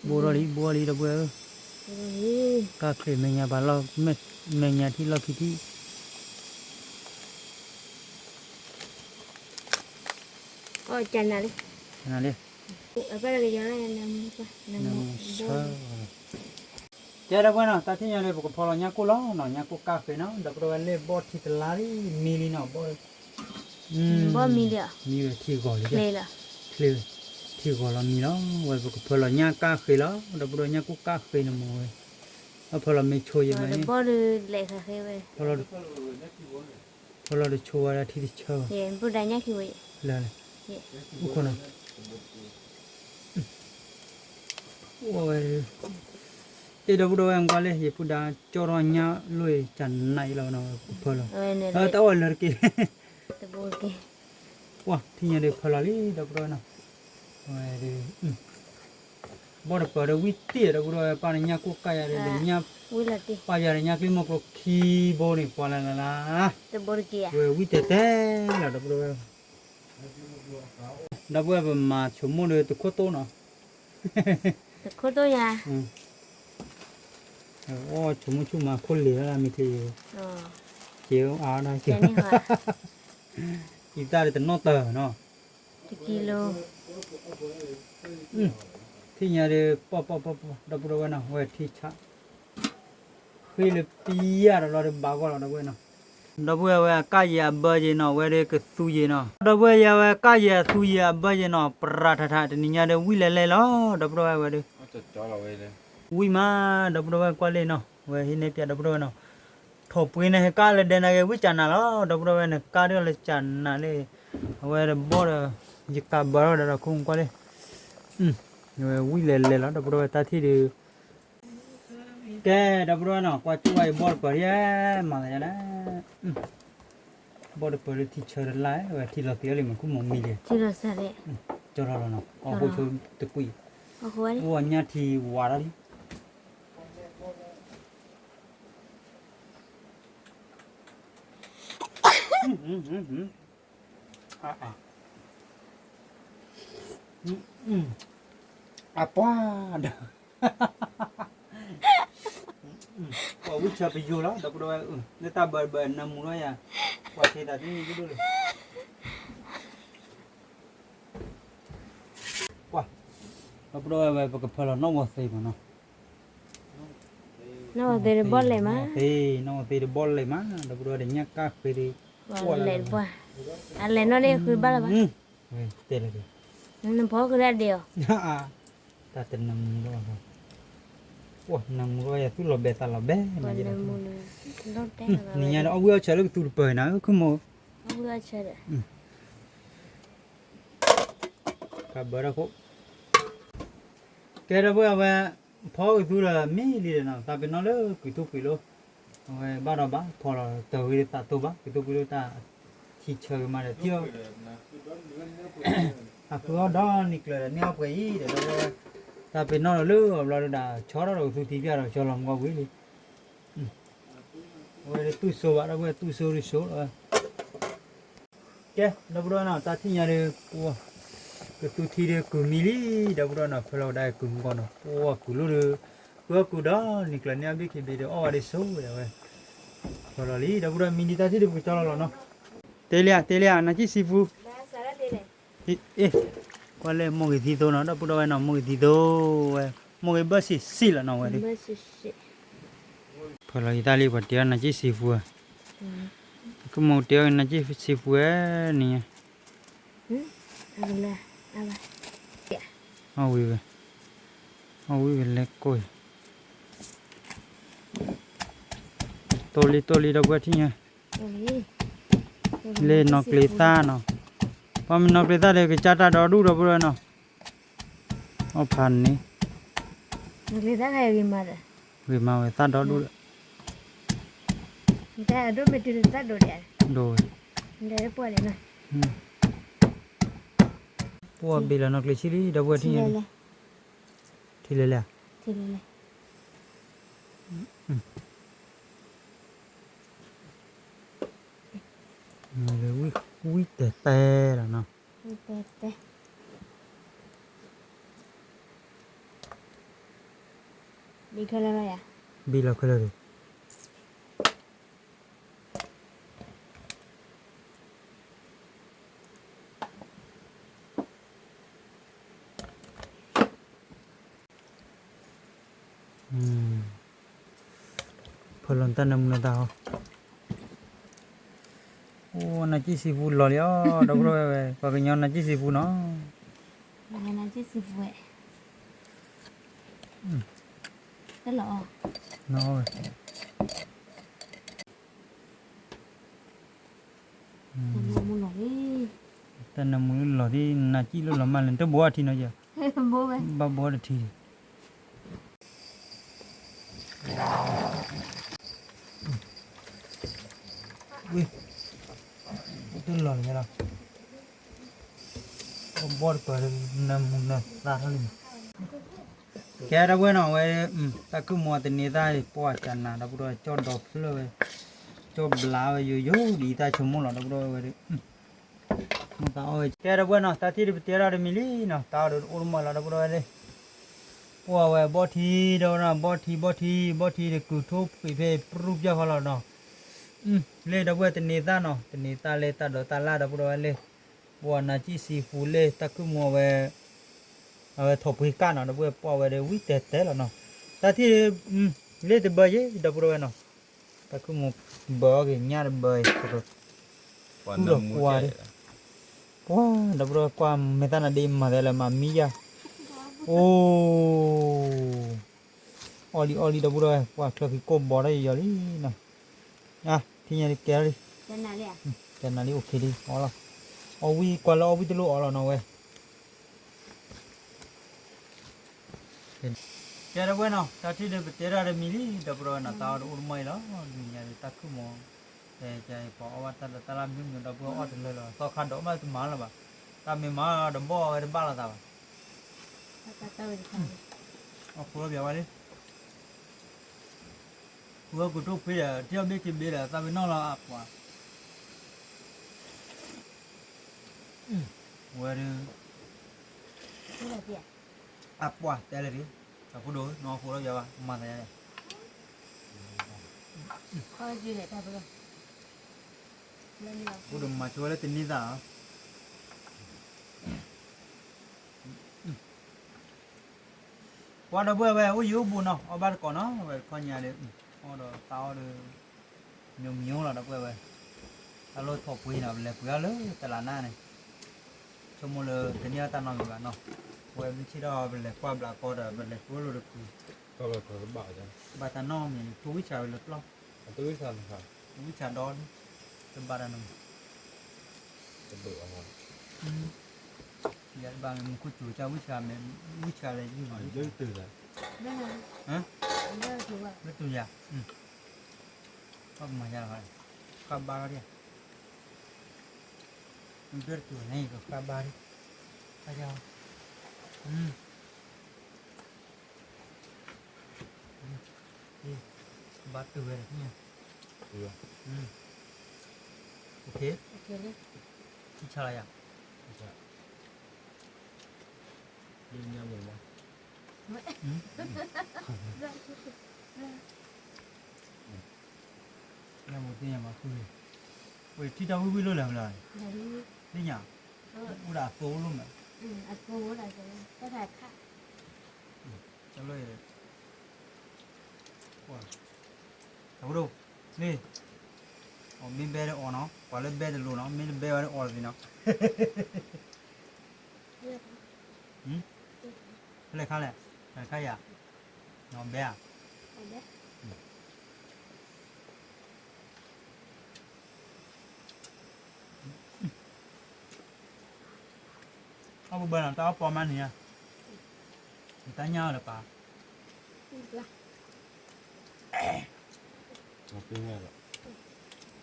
ဘိထီၣ်လံ ဘိထီၣ်လံ ဒီပုၢ်ဝဲၢ်ဧၢ, ကၢ်ချ့မဲာ်ညါပာ်လီၤ, မဲာ်ညါထံၣ်လီၢ်ခံထံၣ်, အီၣ်ကနၤလံ, ကနၤလံ, ကဲဒီပုၢ်ဝဲၢ်နီၤ တၢ်ထံၣ်ညါဒီး ပကဖီလီၤညၣ်ကိၢ်လီၤနီၤ, ညၣ်ကိၢ်ကၢ်ဃ့နီၤ ဒီပုၢ်ဝဲၢ်, လၢဘီၣ်ထံတလါလံ မံလံနီၤ, ဘီၣ်, မံဝဲထံဂီၤလံ, ချ့, ထံဂီၤလီၤမံလီၤ, ဝဲပကဖီလီၤညၣ်ကၢ်ဃ့လီၤ ဒီပုၢ်ဝဲၢ်, ညၣ်ကိၢ်ကၢ်ဃ့န့ၣ်မ့ၢ်ဝဲ, အဖီလီၤမ့ၢ်ဆိယဲမ့ၢ်, ဖီလီၤတဆိဝဲဒၣ်ထံတဆၢ, လၢ, အိၣ်ခိးနီၤ, အိၣ်ဝဲ, အ့ ဒီပုၢ်ဝဲၢ် ကွၢ်လၢ ယပုၢ်ဒါကၠီထီၣ်ညၣ်လိၣ်အံၤ ကနးအံၤလီၤနီၤ ဖၢလီၤ, တၢ်အီၣ်လၢတက့ၢ်, ပှၤထံၣ်ညါဒီးဖၢလီၤလံ ဒီပုၢ်ဝဲၢ်နီၤ, ဝဲဒုး ဘီၣ်တပၢၤဒီးဝံၣ်တ့ၢ် ဒီပုၢ်ဝဲၢ်, ပၢ်ဒီးညၣ်ကိၢ်ကၢ်ယၤဒီး ပၢ်ယၤဒီးညၣ်ကျံမီၢ်ကျိခံဘိန့ၣ် ပှၤလၢလၢလၢ, ဝဲဝံၣ်တဲာ်တဲာ်လီၤ ဒီပုၢ်ဝဲၢ်, ဒီပုၢ်ဝဲၢ် ပမၤဆိကမိၣ်ဒီးတခိၣ်တိၢ်နီၤ, တခိၣ်တိၢ်ယၤ, ဆိကမိၣ်ဆိကမးခိၣ်လ့ၤလၢမ့ၢ်ချ့, က့ၤအါဒၣ်က့ၤ, အံသၣ်ဒီးတနီၣ်တၢၤနီၤ, တကံလိၤ, ထံၣ်ညါဒီး ပီၢ်ပီၢ်ပီၢ်ပီၢ် ဒီပုၢ်ဝဲၢ်နီၤ, ဝဲထံဆး ဃ့လၢပျၢ်ဒီးလီၤဒီးဘၣ်ဂီၢ်လီၤ ဒီပုၢ်ဝဲၢ်နီၤ, ဒီပုၢ်ဝဲၢ် ဝဲအကၢ်ယံာ်အဘၢယံာ်နီၤ, ဝဲဒီးကသူယံာ်နီၤ, ဒီပုၢ်ဝဲၢ်ယဲ ဝဲကၢ်ယံာ်အသူယံာ်အဘၢယံာ်နီၤ, ပြၤထးထး တနံၤညါဒီးဝံၣ်လဲၤလဲၤလီၤ ဒီပုၢ်ဝဲၢ်ဝဲဒီး, ဝံၣ်မး ဒီပုၢ်ဝဲၢ် ကွၢ်လံနီၤ, ဝဲဟံးန့ၢ်ပျၢ် ဒီပုၢ်ဝဲၢ်နီၤ, ထိၣ်ပှ့ၤန့ၣ် ဟဲကၢ်လၢဒဲနၤဂ့ၤ ဝံၣ်ကနးလီၤ ဒီပုၢ်ဝဲၢ်, နကၢ်ဒ်လၢကနးန့ၣ်, အဝဲတဘီၣ်ဒီး ယကးဘၢထီၣ်ဒီး ဒီးခိၣ်ကွၢ်လံ, ဝဲဝံၣ်လဲၤလဲၤလီၤ ဒီပုၢ်ဝဲၢ် တၢ်ထံၣ်ဒီး ကဲ ဒီပုၢ်ဝဲၢ်နီၤ, ကွၢ်ကၠူၣ်ဝဲအံၤ ဘီၣ်တပၢၤဒ် မၤသးယါလဲၣ်, ဘီၣ်တပၢၤဒီးထံဆၢတလါ ဝဲထံလီၤသ့အီၤလံ မ့ၢ်ခူၣ်မိၢ်မံလံ, ကၠီထီၣ်လီၤနီၤ, အီၣ်ဟိဆိတကွံာ်, အိၣ်အညၣ်ထံဝးထီၣ်လံ အပှၤဒီး ပှၤဝံၣ်ဆၢပယိၤလီၤ ဒီပုၢ်ဝဲၢ်, လၢတၢ်ဘၢဘၢနၢမူထီၣ်ယၤ, ပှၤဆ့သးသ့ၣ်န့ၣ်ဒိၣ်ဒိၣ်လၢ ပှၤ, ဒီပုၢ်ဝဲၢ် ဝဲပကဖၢလီၤနီၣ်ဝီၤသ့မးနီၤ, နီၣ်ဝီၤသ့တဘီၣ်လဲၣ်မး, နီၣ်ဝီၤသ့တဘီၣ်လဲၣ်မး ဒီပုၢ်ဝဲၢ်, ဒီးညၣ်ကၢ်ဃ့ဒီး, လဲၣ်တဘီၣ်, အလဲၣ်နီၣ်ဒ်ဃုဘၣ်လၢၤဘၣ်, တဲလၢၤ, နဖီဃုဒၣ်ဒ့ၣ်အီၤ, တၢ်တနၢမူထီၣ်, နၢမူထီၣ်ယၤသူၣ်လီၤဘဲသးလီၤဘဲ, နံၤညါဒီးအီၣ်ဝံၣ်အီၣ်ဆၢလၢကသူတပၢၤနၤ ခိၣ်မိၢ်, ကဘၢထီၣ်ခိၣ်, ကဲဒီပုၢ်ဝဲၢ် အဝဲ, ဖီကသူဒီးမ့ၢ်လံဒီးနီၤ သးပ့ၤနီၣ်လၢကွံာ်ထူၣ်ကွံာ်လိၤ, ဝဲဘၣ်ဒီးဘၣ် ဖီၣ်လီၤတၢ်ဂ့ၤသးသိဘၣ် ကသူၣ်ဖှံလၢတၢ်ထံဆၢဂ့ၤမးဒီး ထံအီၤ အဃုအီၣ်ဒီနံၤကျၢၤဒီး န့ၢ်အီၣ်ပှဲၤအံၤဒီး တၢ်ပ့ၤနီၣ်လီၤလၢအဘျီဒီး ဆီထီၣ်ဒီးကသူထံပၠၣ်ဒီး ဆီလီၤမူကီၢ်ဝံၤလံ အဝဲဒၣ်တူၢ်စိဘၣ် ဒီပုၢ်ဝဲၢ် တူၢ်စိဒုးစိလီၤဝဲ ကဲ ဒီပုၢ်ဒီဝဲၢ်နီၤ တၢ်ထံၣ်ညါဒီး ပကသူထံဒီးကုၢ်မံလံ ဒီပုၢ်ဒီဝဲၢ်နီၤ ဖဲလီၤဝဲဒၣ်ကုၢ်မူကီၢ်နီၤ ပဝဲကုၢ်လိၣ်ဒီး ပဝဲကုၢ်ဒီနံၤကျၢၤန့ၢ်အီၣ်ဘ့ၣ်ခံဘ့ၣ်ဒီး အီၣ်ဝဲဒၣ်စိဝဲဒၣ်ဝဲ ဖဲလီၤလံ ဒီပုၢ်ဒီဝဲၢ် မံဒံးတၢ်ထံၣ်ဒီး ပကကၠီလီၤလီၤနီၤ တဲလံဧါ တဲလံဧါ နၤကံၣ်စံဖူ အ့ ကွၢ်လဲၣ် မိၢ်ဂ့ၤသံသိနီၤ ဒီပုၢ်ဒီဝဲၢ်နီၤ မိၢ်ဂ့ၤသံသိဝဲ မိၢ်ဂ့ၤဘၢၣ်စံးစံးလီၤနီၤဝဲဒၣ် ဖဲလီၤယသးလံ ပှၤတဲအီၤနၤကံၣ်စံဖူဧါ ကမိၢ်တဲအီၤနၤကံၣ်စံဖူဧါ နံၤ အီၣ်ဝံၤဝဲ အီၣ်ဝံၤဝဲလဲၤကိၢ် တိၢ်လံတိၢ်လံ ဒီပုၢ်ဝဲၢ်ထံၣ်ညါ လၢနီၢ်ကျ့ၤသၣ်နီၤ ပှၤမ့ၢ်နီၢ်ကျ့ၤသၣ်ဒီး ကစၢ်တၢ်ဒီဒူၣ် ဒီပုၢ်ဒီဝဲၢ်နီၤ အီၣ်ဖးန့ၣ် ဂ့ၤမးဝဲသၣ်ဒီဒူၣ်ဒီး ဒိၣ်ဝဲ ပှၤဘ့ၣ်လီၤနီၢ်ကျ့ၤဆံလံ ဒီပုၢ်ဝဲၢ်ထံၣ်ညါလံ ထံၣ်လဲၤလဲၤ ဝံၢ်တဲတဲလီၤနီၤ ဘံၣ်လီၤခဲလၢာ်ဒီး ဖီၣ်လီၤတၢ်နၢမူနသးဟီ အိၣ် နၤကံၣ်စံဖူလီၤလံအီၤ ဒီပုၢ်ဒီဝဲၢ် ပှၤကညီနၤကံၣ်စံဖူနီၤ နၤကံၣ်စံဖူဝဲ တလီၤအီၤ တၢ်နၢမူလီၤလံ နၤကံၣ်လၢလီၤမးလဲၣ် တဘိအထံနီၤယၤ ဘၣ်ဘိတထံ ဝံၤ တလီၤလံလီၤ ဘီၣ်တပၤ နၢမူနသးထီၣ်လံ ကဲဒီပုၢ်ဝဲၢ်နီၤ အဝဲ တၢ်ခုၣ်မူတနံၤသၣ် ပှၢ်ကနၤ ဒီပုၢ်ဒီဝဲၢ် ကၠီၣ်ဒီဖျၢၣ်ဝဲ ကၠီၣ်ဘျါဝဲယိယိ ဒ်ယတၢ်ဆိကမိၣ်လီၤ ဒီပုၢ်ဒီဝဲၢ်ဝဲဒီး မိၢ်သးအီၣ်ဝဲ ကဲဒီပုၢ်ဝဲၢ်နီၤ တၢ်ထံၣ်ဒီးပတဲထီၣ်တမံၤလံနီၤ တၢ်အီၣ်ဒီးတအိၣ်တမီၢ်လီၤ ဒီပုၢ်ဒီဝဲၢ်လၢ ပှၢ်ဝဲဘီၣ်ထံ ဒီပုၢ်ဝဲၢ်နီၤ ဘီၣ်ထံ ဘီၣ်ထံ ဘီၣ်ထံဒီးကုၢ်ထိၣ်ဖှံးဖဲ ပြူၢ်ပျၢၢ်ဃီလီၤနီၤ လၢဒီပုၢ်ဝဲၢ်တနံၤသၣ်နီၤ တနံၤသၣ်လၢတၢ်ဒိးတၢ်လၢ် ဒီပုၢ်ဒီဝဲၢ်လၢ ပှၢ်နၤကံၣ်စံဖူလၢတၢ်ခုၣ်မူအဝဲ အဝဲထိၣ်ပှ့ၤကၣ်နီၤ ဒီပုၢ်ဝဲၢ် ပှၢ်ဝဲဒီးဝံၣ်တဲတဲလီၤနီၤ တၢ်ထံၣ် လၢတဘၢယဲ ဒီပုၢ်ဒီဝဲၢ်နီၤ တၢ်ခုၣ်မူဘၢအီၤက့ၤညၣ်တဘၢအံၤ ပက ကူၣ်လီၤကွၢ်ဒီး ပှၢ် ဒီပုၢ်ဒီဝဲၢ် ကွၢ်မဲာ်သၣ်နၤဒ့မၤသးလၢမၤမံယါ အိၣ် အီၣ်လံအီၣ်လံ ဒီပုၢ်ဒီဝဲၢ် ပှၢ်ချၢခံကိၢ်ဘီထီၣ်ယံာ်ယံာ်လံနီၤ ထံၣ်ညါလံကဲလံ ကဲနၤလံအိၣ်ခ့လံ အီၣ်လီၤ အီၣ်ဝံၣ်ကွၢ်လၢအီၣ်ဝံၣ်တလိၣ်အီၣ်လီၤနီၤဝဲ ကဲဒီပုၢ်ဝဲၢ်နီၤ တၢ်ထံၣ်ဒီးပတဲထီၣ်တမံၤလံ ဒီပုၢ်ဒီဝဲၢ်နီၤ တၢ်အီၣ်တအိၣ်တမီၢ်အံၤလီၤ ဒ်ညါဒီးတၢ်ခုၣ်မူ ကပှၤအီၣ်ဘၣ်တၢ်ဒိးတၢ်လၢ်မ့ၢ်မ့ၢ် ဒီပုၢ်ဝဲၢ်အီၣ်တလၢလီၤ သီခါဒိးမးတမၤလၢၤဘၣ် တၢ်မ့ၢ်မၤဒီးဘီၣ်ဝဲတဘၣ်လိာ်သးဘၣ် အီၣ်ဖိလီၤပျးဝဲလံ ဝဲကုၢ်ထိၣ်ဖှံးဒီး ထံၣ်အီၣ်ဘ့ၣ်ခံဘ့ၣ်ဒီး သးပ့ၤနီၣ်လီၤအပှၤ ဝဲဒၣ် အပှၤတဲလဲၣ်ဒ် အဖိဒိၣ် နအီၣ်ဖိလီၤပျးဝဲ မၤသးယါလဲၣ် ဖိဒိၣ်မၤဆိဝဲလၢတန့ၢ်သၣ်လီၤ ပှၤဒီပုၢ်ဝဲၢ်ဝဲ အိၣ်ယံၤအိၣ်ဘူးနီၤ အီၣ်ဘၣ်တကိးနီၤ ဝဲတခီညါဒီး အီၣ်ဒီးသးအီၣ်ဒီး မျိုးမျိုးလီၤ ဒီပုၢ်ဝဲၢ်ဝဲ တၢ်လီၢ်ထိၣ်ပှ့ၤနီၤ ပလဲၤပှ့ၤအီၣ်လၢတလးနၢ်န့ၣ် ဆိကမိၣ်လၢတန့ၢ်အီၣ်တၢ်နီတမံၤဘၣ်နီၤ ပဝဲမ့ၢ်ဆ့ၣ်ထီၣ်ပလဲၤကွၢ်ဘျးကီဒီး ပလဲၤပှ့ၤလိာ်တကုၤ ဘၣ်တၢ်နီတမံၤ ထူဝံၣ်ဆးဝဲလၢပျီ ဝံၣ်ဆးဒီ တဘၣ်တၢ်နီတမံၤ ယတဘၣ်မ့ၢ်မူခိၣ်စူၤ ကဝံၣ်ဆးမ့ၢ် ဝံၣ်ဆးလဲၤယုၢ်မး လၢတုၤယၤ လၢတုၤယၤ မၤယါလီၤ, ဃၣ်ဘါထီၣ်ဒံး, မ့ၢ်ဘၣ်တတုၤန့ၣ် ကဃၣ်ဘါဒံး, အါ, ဘၣ်တုၤဝဲ, ဆါလီၤယၤ, ညၣ်မူမး ညၣ်မူသ့ၣ်ညါမၤဃုာ်, ဝဲထံၣ်တၢ်ဝံၣ်ဝံၣ်လိၣ်လဲၣ်မလဲၣ်, သ့ၣ်ညါ, အိၣ်ဒၣ်အသိလိၣ်မး, တၢ်လၢ, တၢ်ဒိၣ်, မ့ၢ်ဘဲတအီၣ်နီၤ, ပှၤလၢဘဲတလိၤနီၤ, မ့ၢ်တဘဲဝဲတအီၣ်တသ့နီၤ, ဖဲလဲၣ်ခါလဲၣ်, ခါယၤ, ဘဲဧါ အီၣ်ဘၣ်ဘၣ်နီၤ တၢ်အီၣ်ပီမးန့ၣ်ဧါ, တၢ်ညၣ်အီၤလၢပၢ်,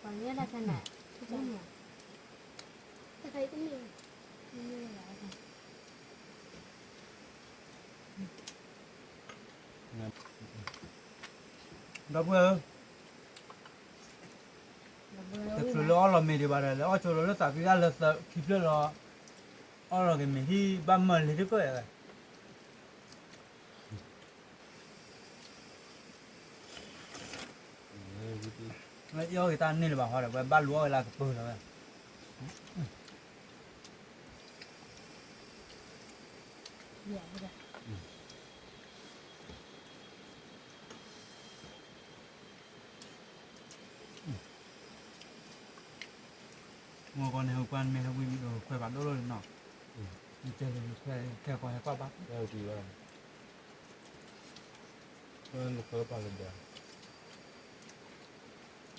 ပှၤညၣ်တၢ်ခါန့ၣ်, တၢ်ခါအံၤတမ့ၢ်, ဒီပုၢ်ဝဲၢ်ဧၢ, တချုးလၢအီၣ်လီၤမ့ၤဒံးဘၣ်ဒီး လဲၤအီၣ်ဆိလီၤလၢသးကံၢ်အလၢသၢခံဖျၢၣ်လီၤ, အီၣ်လီၤက့ၤမ့ၤဟံၣ်ဘၣ်မၢလံတကၢၢ်ယၤဝဲ, အီၣ်က့ၤတၢ်န့ၢ်လၢၤဘၣ်ဃီဒီး ဝဲဘၣ်လူၤအီၣ်က့ၤလၢအကပၢၤလီၤဝဲ မ့ၢ်ကီးန့ၣ် ဟိကွၢ်မ့ၢ်ဟဲဝံၤဒီး ခွဲးဘၣ်ဒိၣ်ဒိၣ်လံနီၤ, နကဲလၢနခွဲး ခဲကီးဟဲကွၢ်ဘၣ်, နခွဲးပာ်လၢဒၢး,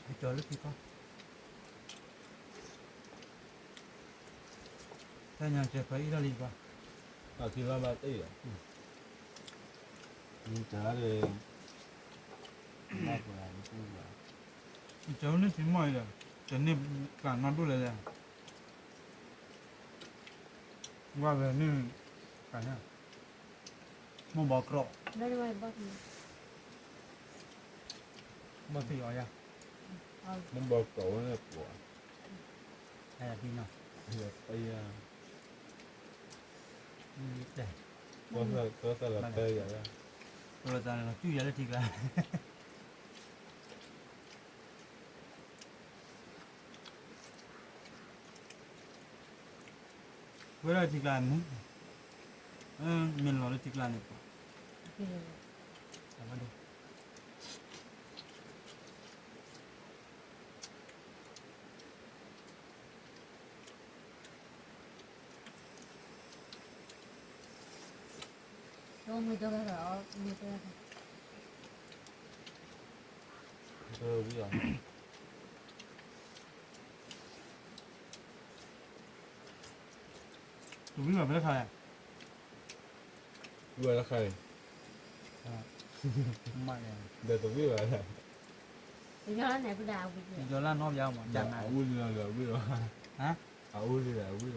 ဟဲကၠီၤလၢထံကီၢ် တၢ်ညါကဲခွဲးအံၤထီၣ်လံကွၢ်, အထံလီၤဘၣ်တ့ၢ်ဒီး, မတၤဒီး, ဘၣ်ပှၤ, ကၠီၤန့ၢ်ထံမီၢ်အံၤဒီး, ကၠီၤန့ၢ်ကျးနီၢ်ဒိၣ်လဲၣ်လဲၣ်, ဝါဝဲန့ၣ်, ကၠီၤန့ၢ်, မိၢ်ဘီကြီ, ဘီသံအီၤယၤ, မိၢ်ဘီကြီဝဲန့ၣ်ပှၤ, အယၤသံနီၤ, အယၤ, တဲ, သၢသၢလီၤတဲယၤ, သၢသၢလီၤစုယၤလၢထံကျါ ဝဲဒၣ်ထံကျါမုၢ်, မ့ၢ်လီၤလၢထံကျါန့ၣ်ပှၤ, အဝဲဒၣ် ဝံၤအီၤ, တဝံၤဘၣ်ဖဲတခါလဲၣ်, ဝံၤဘၣ်တခါအံၤ, ဒီးတဝံၤဘၣ်, ယီၤလၢနီၢ်ပယါမး, အအူလံလီၤဒီးဝံၤလီၤ, အအူလံလီၤဝံၤလီၤ,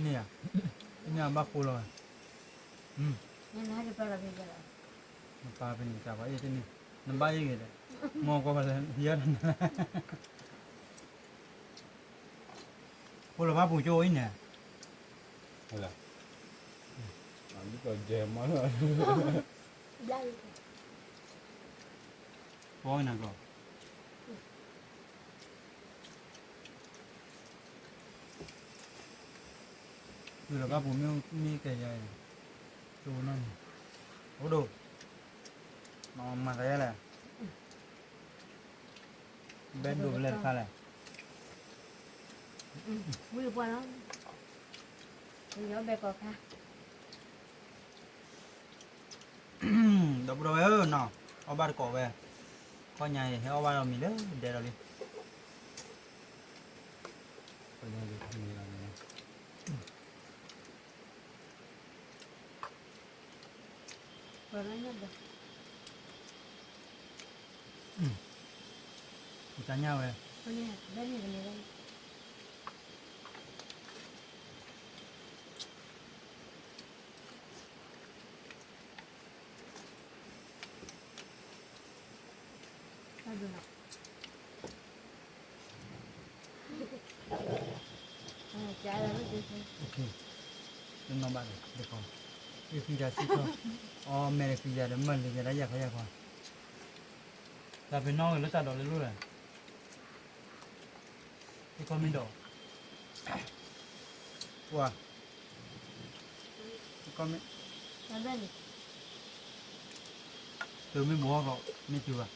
န့ၣ်ဧါ, န့ၣ်ဘၣ်ဃိလီၤ, နပၢ်ပနံာ်တၢ်ပှၤအ့ၣ်တန့ၣ်, နဘၣ်အ့ၣ်ဂ့ၤဒီး, မ့ၢ်ကွၢ်လၢယဲၢ်တနၤ ဖိလီၤဘၣ်ပူၤကၠိအံၤန့ၣ်, လၢကီၢ်ကဲမးလီၤ, ပီနၤကီၢ်, တုၤလီၤဘၣ်ပူၤမ့ၢ်ကဲယၤအံၤ, ကၠိနီၢ်န့ၣ်, အိၣ်ဒိၣ်, မၤသးယဲလဲၣ် ဘဲဒိၣ်ဖဲလဲၣ်တခါလဲၣ်, ဝံၤပှၢ်လီၤ, ယီၤဘဲကီၢ်ခါ, ဒီပုၢ်ဒီဝဲၢ်ဧၢနီၤ, အီၣ်ဘၣ်တကိးဝဲ, ခီညါအံၤ ဟဲအီၣ်ဘၣ်ဒီးမံၤလၢဒဲဒီးလံ, ပလဲၤလံ, ပလဲၤလံ, ပလဲၤလံ, တၢ်ညၣ်ဝဲ, တနီၣ်ဘၣ်ဒီး တကီၢ်, အဃံတၢ်စံၣ်ထီၣ်, အီမဲာ်တဃံယၤဒီး မၢလံၤယၤဒၣ်ယၢ်ခီယၢ်ခီ, တၢ်ပ့ၤနီၣ်ဂ့ၤလၢတၢ်ဒိးလၢလိၣ်လဲၣ်, ဟ့ၣ်ကီၢ်မ့ၢ်ဒိး, ပှၤ, ဟ့ၣ်ကီၢ်မ့ၢ်, သုမ့ၢ်ဘှီလီၤ မ့ၢ်တုၤဘၣ်,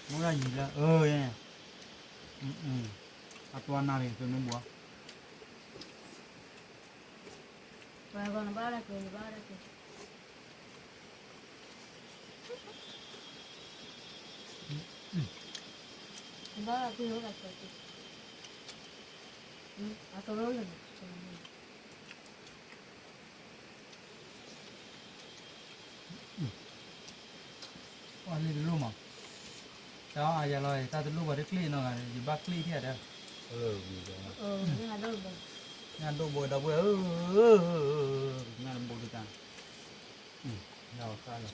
မ့ၢ်ဒၣ်ယံၤလၢ အၢ အၢ အတဝါနၣ်ရံၣ် သုမ့ၢ်ဘှီ ပှၤဂီၢ်နဘၣ်ဒၣ်က့ၤ နဘၣ်ဒၣ်က့ၤ, နဘၣ်ဒၣ်က့ၤဝဲဒၣ်က့ၤ, အကရၢလၢာ်န့ၣ်, ပှၤလံတလိၣ်မး, တၢ်အါယၤလီၤ တၢ်တလိၣ်ပှၤတကျ့ၣ်နီၤဂၤ ယဘၣ်ကျ့ၣ်ထံၣ်ဒီး, ညၣ်ဒိၣ်ဘိဒီပုၢ်ဝဲၢ်ဧၢ, ညၣ်ဒိၣ်ဘိဒ်တၢ်, ညၣ်အီၣ်ခါလီၤ,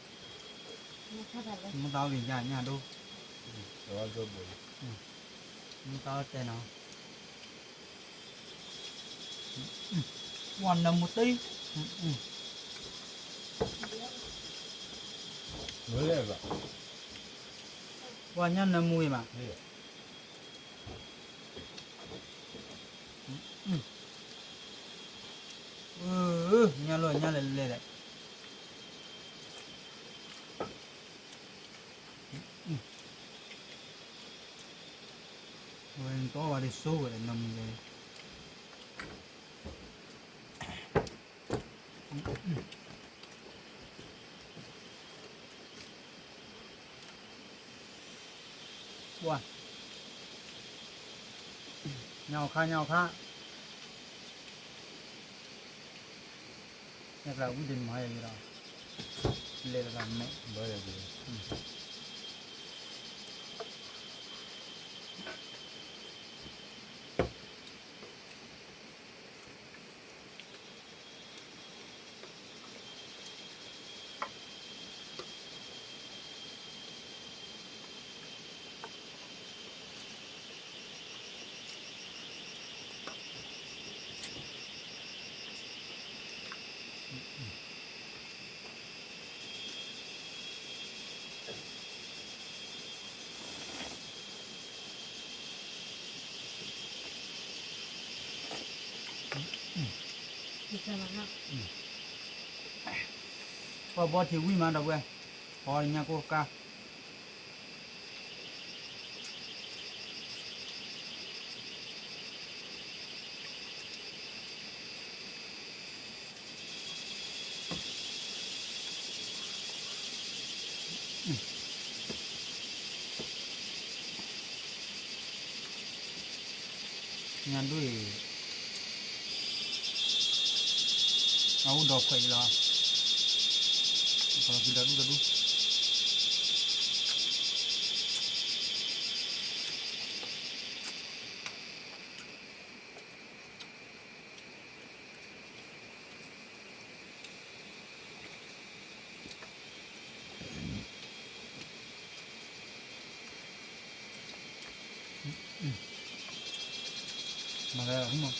မ့ၢ်တၢ်အီၣ်ဂ့ၤညၣ် ညၣ်ဒိၣ်, မ့ၢ်တၢ်အီၣ်တဲနီၤ, ပှၤနၢမူတံၢ်, ပှၤညၣ်နၢမူအံၤမး, ညၣ်လီၤညၣ်လဲၤလဲၤဒီး ဝဲတအီၣ်ဘၣ်ဒ်ဆိဝဲဒီး နၢမူလဲၤ, ပှၤ, ညၣ်အီၣ်ခါ ညၣ်အီၣ်ခါ, ညၣ်ကျါဝံၣ်တမၤယၤဒီး, လဲၤတဘၣ်မဲာ်ဘၣ်ယၤဒီး ပှၤဘီထံဝံၣ်မးဒီပုၢ်ဝဲၢ်, ပှၤညၣ်ကိၢ်ကါ ညၣ်ဒွံၣ်, အအိၣ်ဒီးခွဲးအံၤလီၤ, ကဒီးဒူၣ်ဒီးဒူၣ် မၤလၢမး,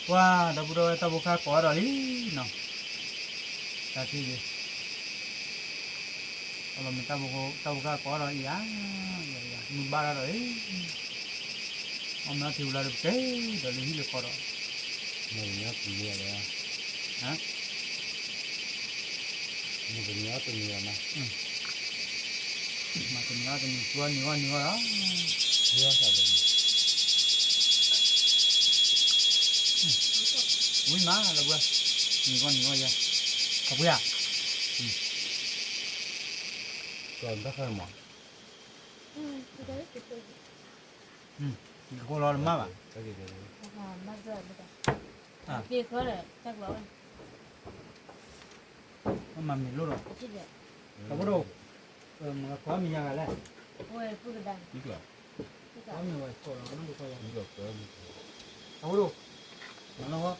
ပှၤ ဒီပုၢ်ဒီဝဲၢ်တၢ်ဖိခါကိးဒီးလံနီၤ, တၢ်ထံၣ်က့ၤ အလီၤမ့ၢ်တၢ်ဖိ တၢ်ဖိခါကိးဒီးအံၤဧါ, မုၢ်ဘၣ်တၢ်ဒီးအံၤ, အီၣ်မ့ၤအီထံဝံၤလီၤဒီး ပကဲဒီးလၢဟံၣ်လၢဃီဒီး, မ့ၢ်တနံၤအီၣ်တနံၤလီၤ, မ့ၢ်တနံၤအီၣ်တနံၤ သူအီၣ်နံၤဂီၢ်နံၤဂီၢ်လီၤ, ဝံၤမးလၢပှဲၤ, နံၤဂီၢ်နံၤဂီၢ်ယဲ, အပှ့ၤဧါ, ကီၢ်တၢ်ခါမး ယကကိးလီၤတမၢ်ဘၣ်, မၤမ့ၤလိၣ်ဒီး, တၢ်ဖိဒိၣ်, မ့ၢ်မံၤယၤဂၤလဲၣ်, မ့ၢ်ဝဲကိးလီၤ, တၢ်ဖိဒိၣ်, ဘၣ်လံဧါ,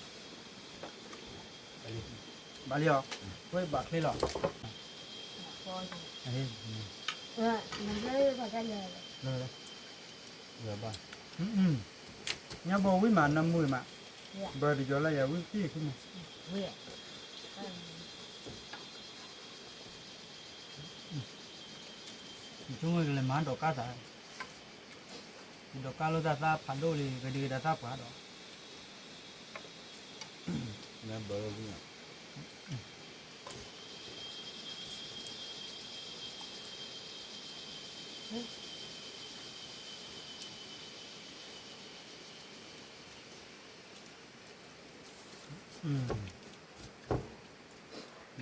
ဝဲဘၣ်ချ့လီၤ, ညါဘီဝံၤမး နမုာ်မး, ဘၢတယီၤလၢယဝံၤသံၣ်ခုမး, ယဆိကမိၣ်ကလဲၤမၤဒိးကါသး, ယဒိးကါလိာ်သးသးဖးဒိၣ်လံ ကဒံကဒါသးပှၢ်ဒီး, နဘၢလၢဝံၤမး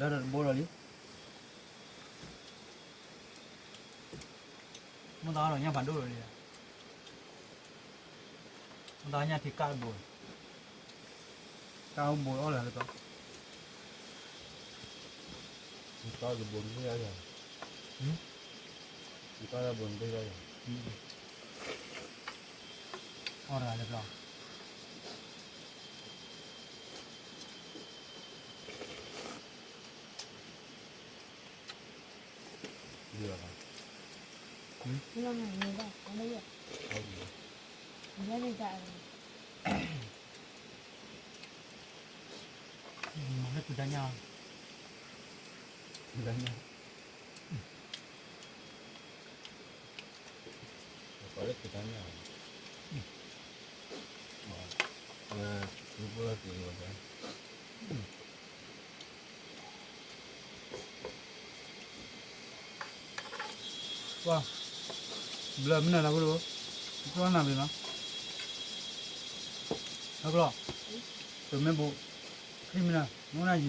လၢတဘိလီၤလံ, မ့ၢ်သးဒီးညၣ်ဖးဒိၣ်လီၤလံ, မ့ၢ်သးညၣ်ထံကၢ်တဘိ, ကၢ်အိၣ်ဘိအီၣ်လၢၤလၢကီး, ကၢ်တဘိနဘ့ၣ်ယၤ, ကၢ်တဘိနဘ့ၣ်ယၤ, အီၣ်တဂၤလၢကီး မၤလၢပဒၣ်ညါ, ပဒၣ်ညါ, ပှၤလၢပဒၣ်ညါ, ဝဲ, ပှၤလၢပဒၣ်ညါ ကွၢ်, ဘျၢမနုၤလၢပဒိၣ်, ကၠီနၤဘ့ၣ်နီၤ, ဟဲကလီၤ, တမ့ၢ်ဘိ, ချံမနုၤ, မ့ၢ်နၤယံၤလၢ,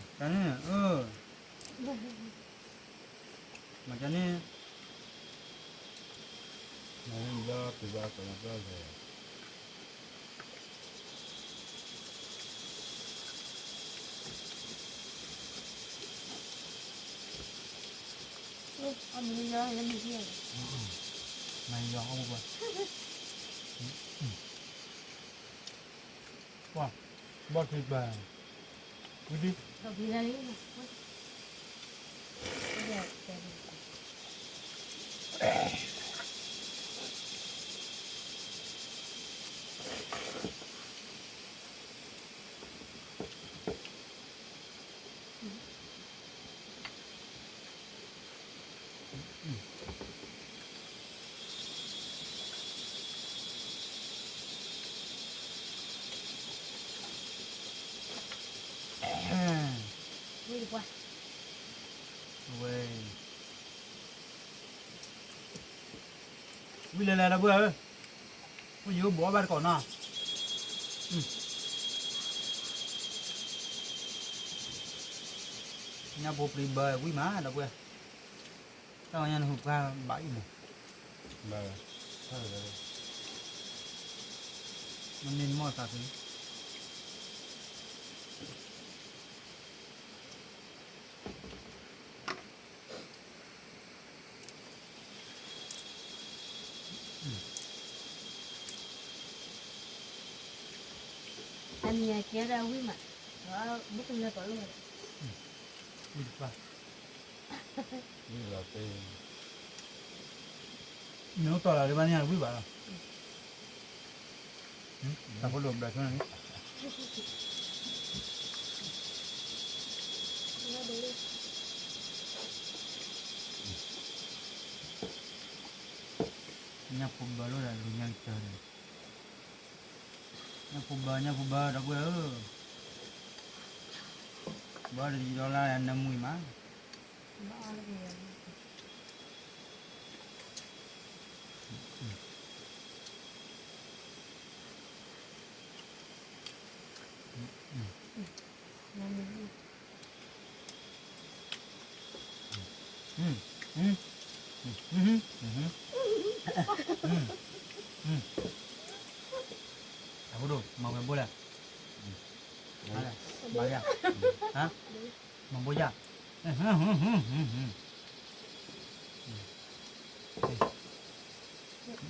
တၢ်န့ၣ်, မၤတၢ်န့ၣ်, မၤန့ၣ်ဘျီပဘၣ်ကလီၤဘျီလဲၣ် မၤယီၤအီၣ်ပှၤ, ကွၢ်, ဘီၣ်ထံပၢ်, ဝံၤဒံး, ဝဲ, ဝံၤလဲၤလဲၤဒီပုၢ်ဝဲၢ်ဧၢ, အိၣ်ယိၤဘိးဘၣ်တကိးနီၤ, ညၣ်ဖိပျံၤဘၢဝံၤမးဒီပုၢ်ဝဲၢ်, တၢ်ဝဲညါနဟူးပှၢ်ဘၣ်အံၤန့ၣ်, မ့ၢ်နမီၢ်သးက့ၤ အမံၤကဲဒၣ်ဝံၣ်မး, ဘုကလၢပှၤအိၣ်ဝဲဒၣ်, ဝံၣ်တပၢ်, မ့ၢ်အိၣ်တီၢ်လၢ်လၢဘၣ်န့ၣ်ဝံၣ်ဘၣ်လီၤ, တၢ်ဖိဒိၣ်ဘျၢဆိန့ၣ် ညၣ်ဖိဘၢလိာ်ဒီးလူၤညါကတၢၢ်န့ၣ်, ညၣ်ဖိဘၢ ညၣ်ဖိဘၢ ဒီပုၢ်ဝဲၢ်ဧၢ, ဘၢတယံၤဒီးလၢနမုာ်မး အဃိဒိၣ် မၤဝဲဘိလၢ်, အါလၢ ဘၣ်ယၤ, ဟါ, မၤဘိယၤ,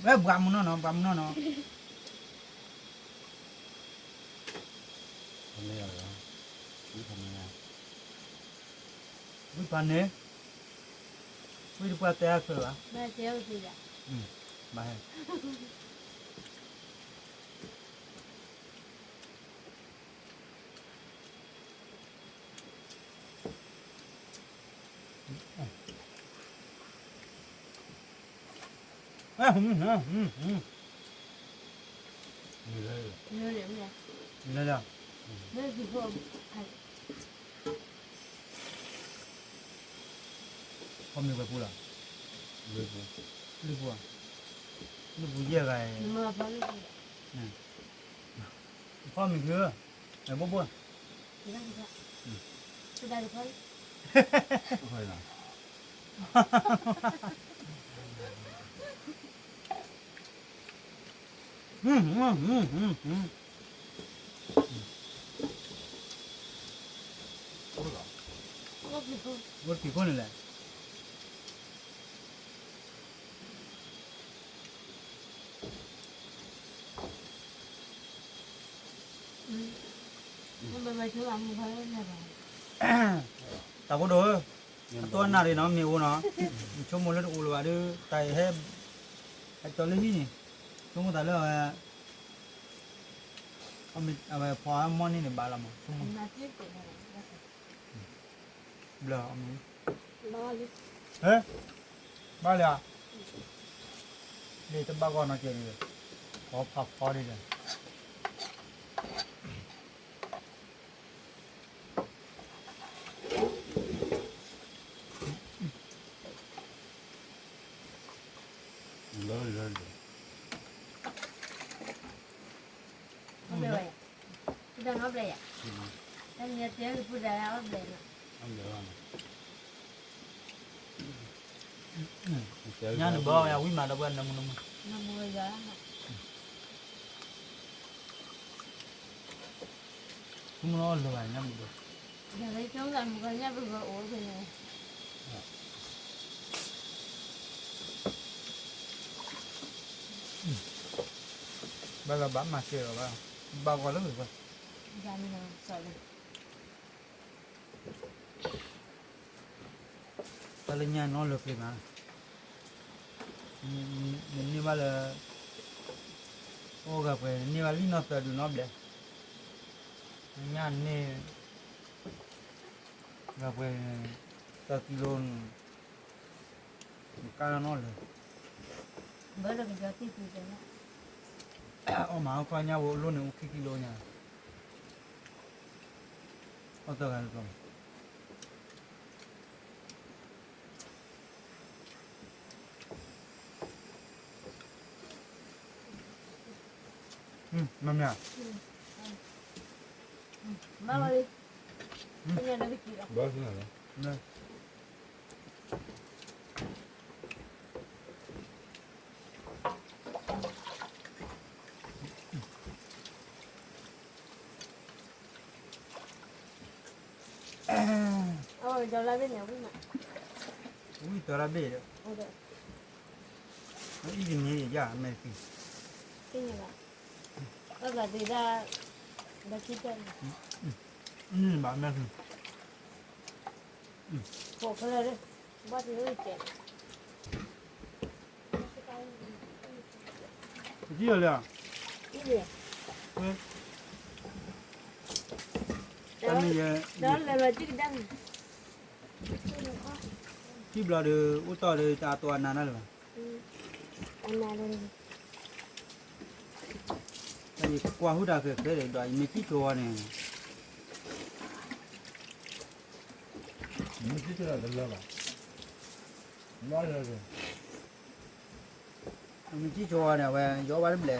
ဝဲဘှးမုၢ်နီၢ်နီၢ် ဘှးမုၢ်နီၢ်နီၢ်, ဝံၣ်ဖးန့ၣ်, ဝံၣ်တပှၢ်တဲအါခဲလၢာ်, ဘၣ်ဟဲ ဖီမ့ၤဝဲပူၤလီၤ, လုၢ်ပူၤ, လုၢ်ပူၤယဲၢ်ဂၤ, ဖီမ့ၤခု, ဘိဘိ, ဝဲတံၤခိၣ်န့ၣ်လဲၣ်, တၢ်ဖိဒိၣ်ဧၢ, အတိၢ်အနၢ်ရံၣ်နီၤ မ့ၢ်အိၣ်နီၤ, နဆိကမိၣ်လၢတအိၣ်လၢၤဘၣ်ဒီး တၢ်အံၤဟဲ, ဟဲကၠီလၢဟံၣ်န့ၣ်, ဆိကမိၣ်သးလၢအဝဲ, အဝဲဖီမီၢ်န့ၢ်န့ၣ်ဘၣ်လီၤမး, ဆိကမိၣ်, ဘျီ, ဟဲ, ဘၣ်လၢ, လၢတဘၣ်ဂီၢ်နီၢ်ကဲဒ်လဲၣ်, ဖီဖးဖီဒ်လဲၣ် ညါန့ၣ်ဘၣ်ဝဲ အဝံၣ်မးဒီးပှၤနၢမူနၢမူ, မူလီၤလၢၤဘၣ်ညါမူဒီး, ဘၣ်လၢဘၣ်မၤစၢၤလီၤဘၣ်, ဘၣ်ဂီၤလၢဂ့ၤဘၣ် တၢ်လၢညါနီၢ်လၢပျ့ၤမး, နန့ၢ်ဘၣ်လၢ, အိၣ်ဂၤပှဲၤ နန့ၢ်ဘၣ်လံနီၢ်သၢဒုးနီတဘျဲၣ်, ညါန့ၢ်, ဂၤပှဲၤ, တၢ်ကံလိ, နကါလီၤနီၢ်လၢၤ, အီၣ်မးအခီညါဝဲအိၣ်လိၣ်န့ၣ်အိၣ်ခံကံလိညါ, အီၣ်တဂၤတဘျီ မမ့ၢ်, ဘၣ်လီၤ, ဝံၣ်တရၣ်ဘ့ၣ်ဒီး, အံၤတမ့ၢ်ယမဲာ်သံ, ဘၣ်မဲာ်သံ, တံၢ်လီၤလံဧါ, တမ့ၢ်ယဲ, ထံၣ်ဘျီဒီး အိၣ်တီၢ်ဒီး တၢ်တိၢ်အနၢ်နၢ်လၢၤဘၣ်, တၢ်ယကွၢ်ဟူတၢ်ဃဲၤဃဲၤဒီး ယမ့ၢ်ထံၣ်ဆိဝဲန့ၣ်, မ့ၢ်ထံၣ်ဆိဝဲန့ၣ် အဝဲ ယီဘၣ်တဘျဲၣ်,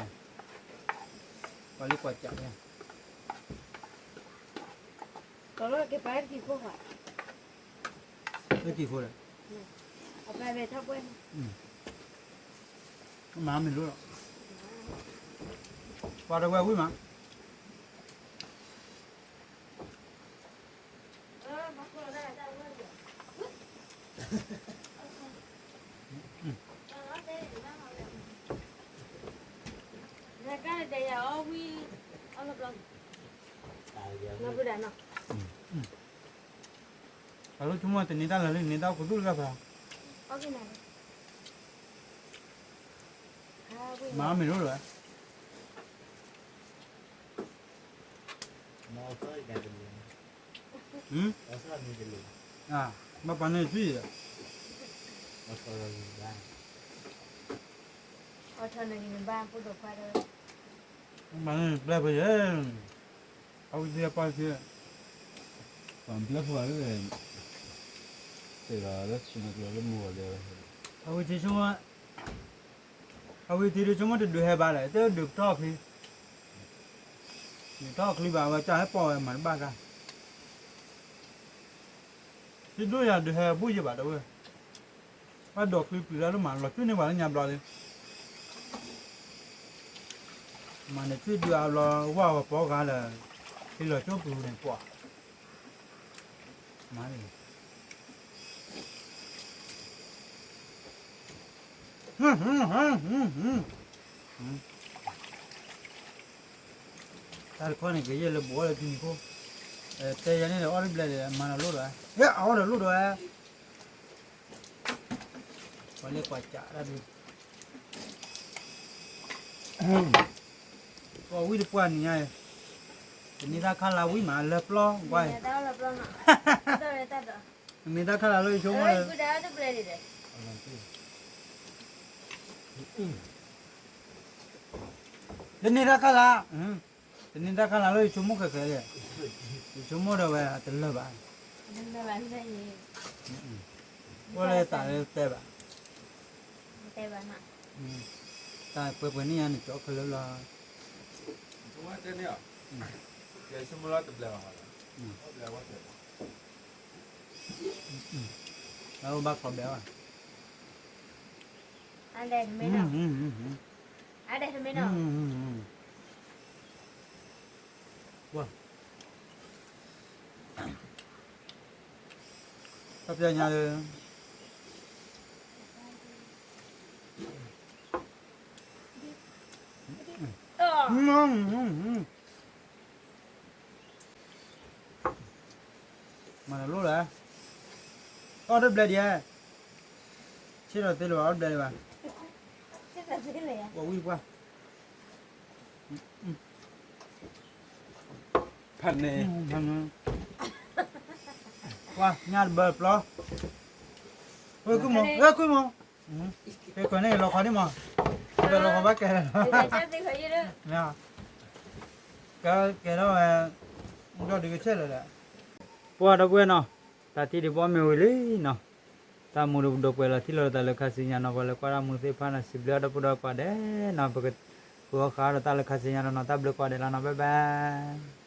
ပှၤလၢကွၢ်ကး, လၢကံၢ်ဖိဒီး, မၤမ့ၢ်လိလီၤ, ပှၤတဝဲဝံၣ်မး, အလၢဆိကမိၣ်တန့ၢ်တၢ်လၢာ်လၢန့ၢ်တၢ်အိၣ်ခူသူၣ်လၢတၢ်ဖဲ မၤမ့ၢ်လိၣ်လၢၤဝဲ ဘၣ်ပာ်န့ၢ်ထွံၣ် ဘၣ်န့ၣ်ပျဲၢ်ဖဲယဲ အဝံသံအပၢ်သံ ပှၤဘျၢဖိဘၣ်လၢ တ့ၢ်လီၤလၢဆူနကျိလၢမူဂီၤဒဲး အဝံသံဆိကမိၣ် အဝံသံဒုးဆိကမိၣ်တဒုးဟဲဘၣ်လဲၣ် တဒုးပတီၢ်ချံ ဒုးပတီၢ်ချံဘၣ်ဝဲ ကၢ်ဟဲပိာ်ဝဲမၤတဘၣ်တၢ် သံဒိၣ်ယၤဒုးဟဲဘူၣ်ယံၤဘၣ်တဝဲ ဘၣ်ဒိးချံပျံၤတၢ်လၢမၤလီၤကၠိန့ၢ်ပှၤလၢညါဘျီလံ မၤန့ၣ်ထွံၣ်ဒုးအါဘျီ ဝၢ်ဝဲပီဂၤလၢ ဟ့ၣ်လီၤကၠိပူၤန့ၣ်ပှၤ မၤန့ၣ် တၢ်တခီန့ၣ် ကယဲၢ်လၢဘိးအီၣ်လၢခံန့ၣ်ခိၣ် တဲယၤန့ၣ်ဒီးအီၣ်တဘျဲၣ်ဒီး မၤလီၤလိၣ်ဒီး ဟဲအီၣ်ဒီးလိၣ်ဒီး ပှၤလၢကွၢ်ကးတၢ်ဒုး ပှၤဝံတပှၢ်နံၤညါအံၤ တန့ၢ်တၢ်ခါလၢဝံမးလၢပျီကွၢ်အံၤ တန့ၢ်တၢ်ခါလၢယဆိကမိၣ် တန့ၢ်တၢ်ခါလၢ တန့ၢ်တၢ်ခါလၢလၢယဆိကမိၣ်ခဲခဲလံ ယဆိကမိၣ်ဒီးဝဲတလၢာ်ဘၣ် အိၣ်လၢတၢ်လၢတဲဘၣ် တၢ်ပှဲၤပှဲၤန့ၣ်ညါန့ၣ် ကၠီခဲလၢာ်လီၤ အဘၣ်ခီဘဲဘၣ် တၢ်ပျဲညါလၢ မၤလိာ်လၢ အီၣ်တဘျဲၣ်ဒံးဧါ, ဆ့ၣ်နီၤသ့လၢၤဘၣ် အီၣ်တဘျဲၣ်ဒံးဘၣ်, ပှၤဝံၣ်ပှၢ်, ဖးန့ၣ်, ပှၤညၣ်တဘၢပျီ, ဝဲကွံာ်မး, ဝဲကွံာ်မး, ကဲကွၢ်န့ၣ်လီၤခီဒံးမး, လီၤခီဘၣ်ကဲ, ကဲထီၣ်ဝဲ, ဒီးဒုးကဆဲးလၢာ်ဒီး, ပှၤဒီပုၢ်ဝဲၢ်နီၤ, တၢ်ထံၣ်ဒံးဘီမ့ၢ်ဝံၤလံနီၤ, တၢ်မူဒိၣ်ပဒိၣ်ပှဲၤလီၤထံၣ်လီၤတၢ်လၢခါဆူညါနီၤ, ပှၤလၢကွၢ်တၢ်မူသ့ၣ်တဖၣ်န့ၣ် စံးဘျုးဒီပုၢ်ဒီဝဲၢ်ကိးဂၤဒဲးနီၤ, ပကဃုအီၣ်ဃုအီဒီးတၢ်လၢခါဆူညါနီၤ, တၢ်ဘျုးကိးဂၤဒဲးလီၤနီၤ, bye bye.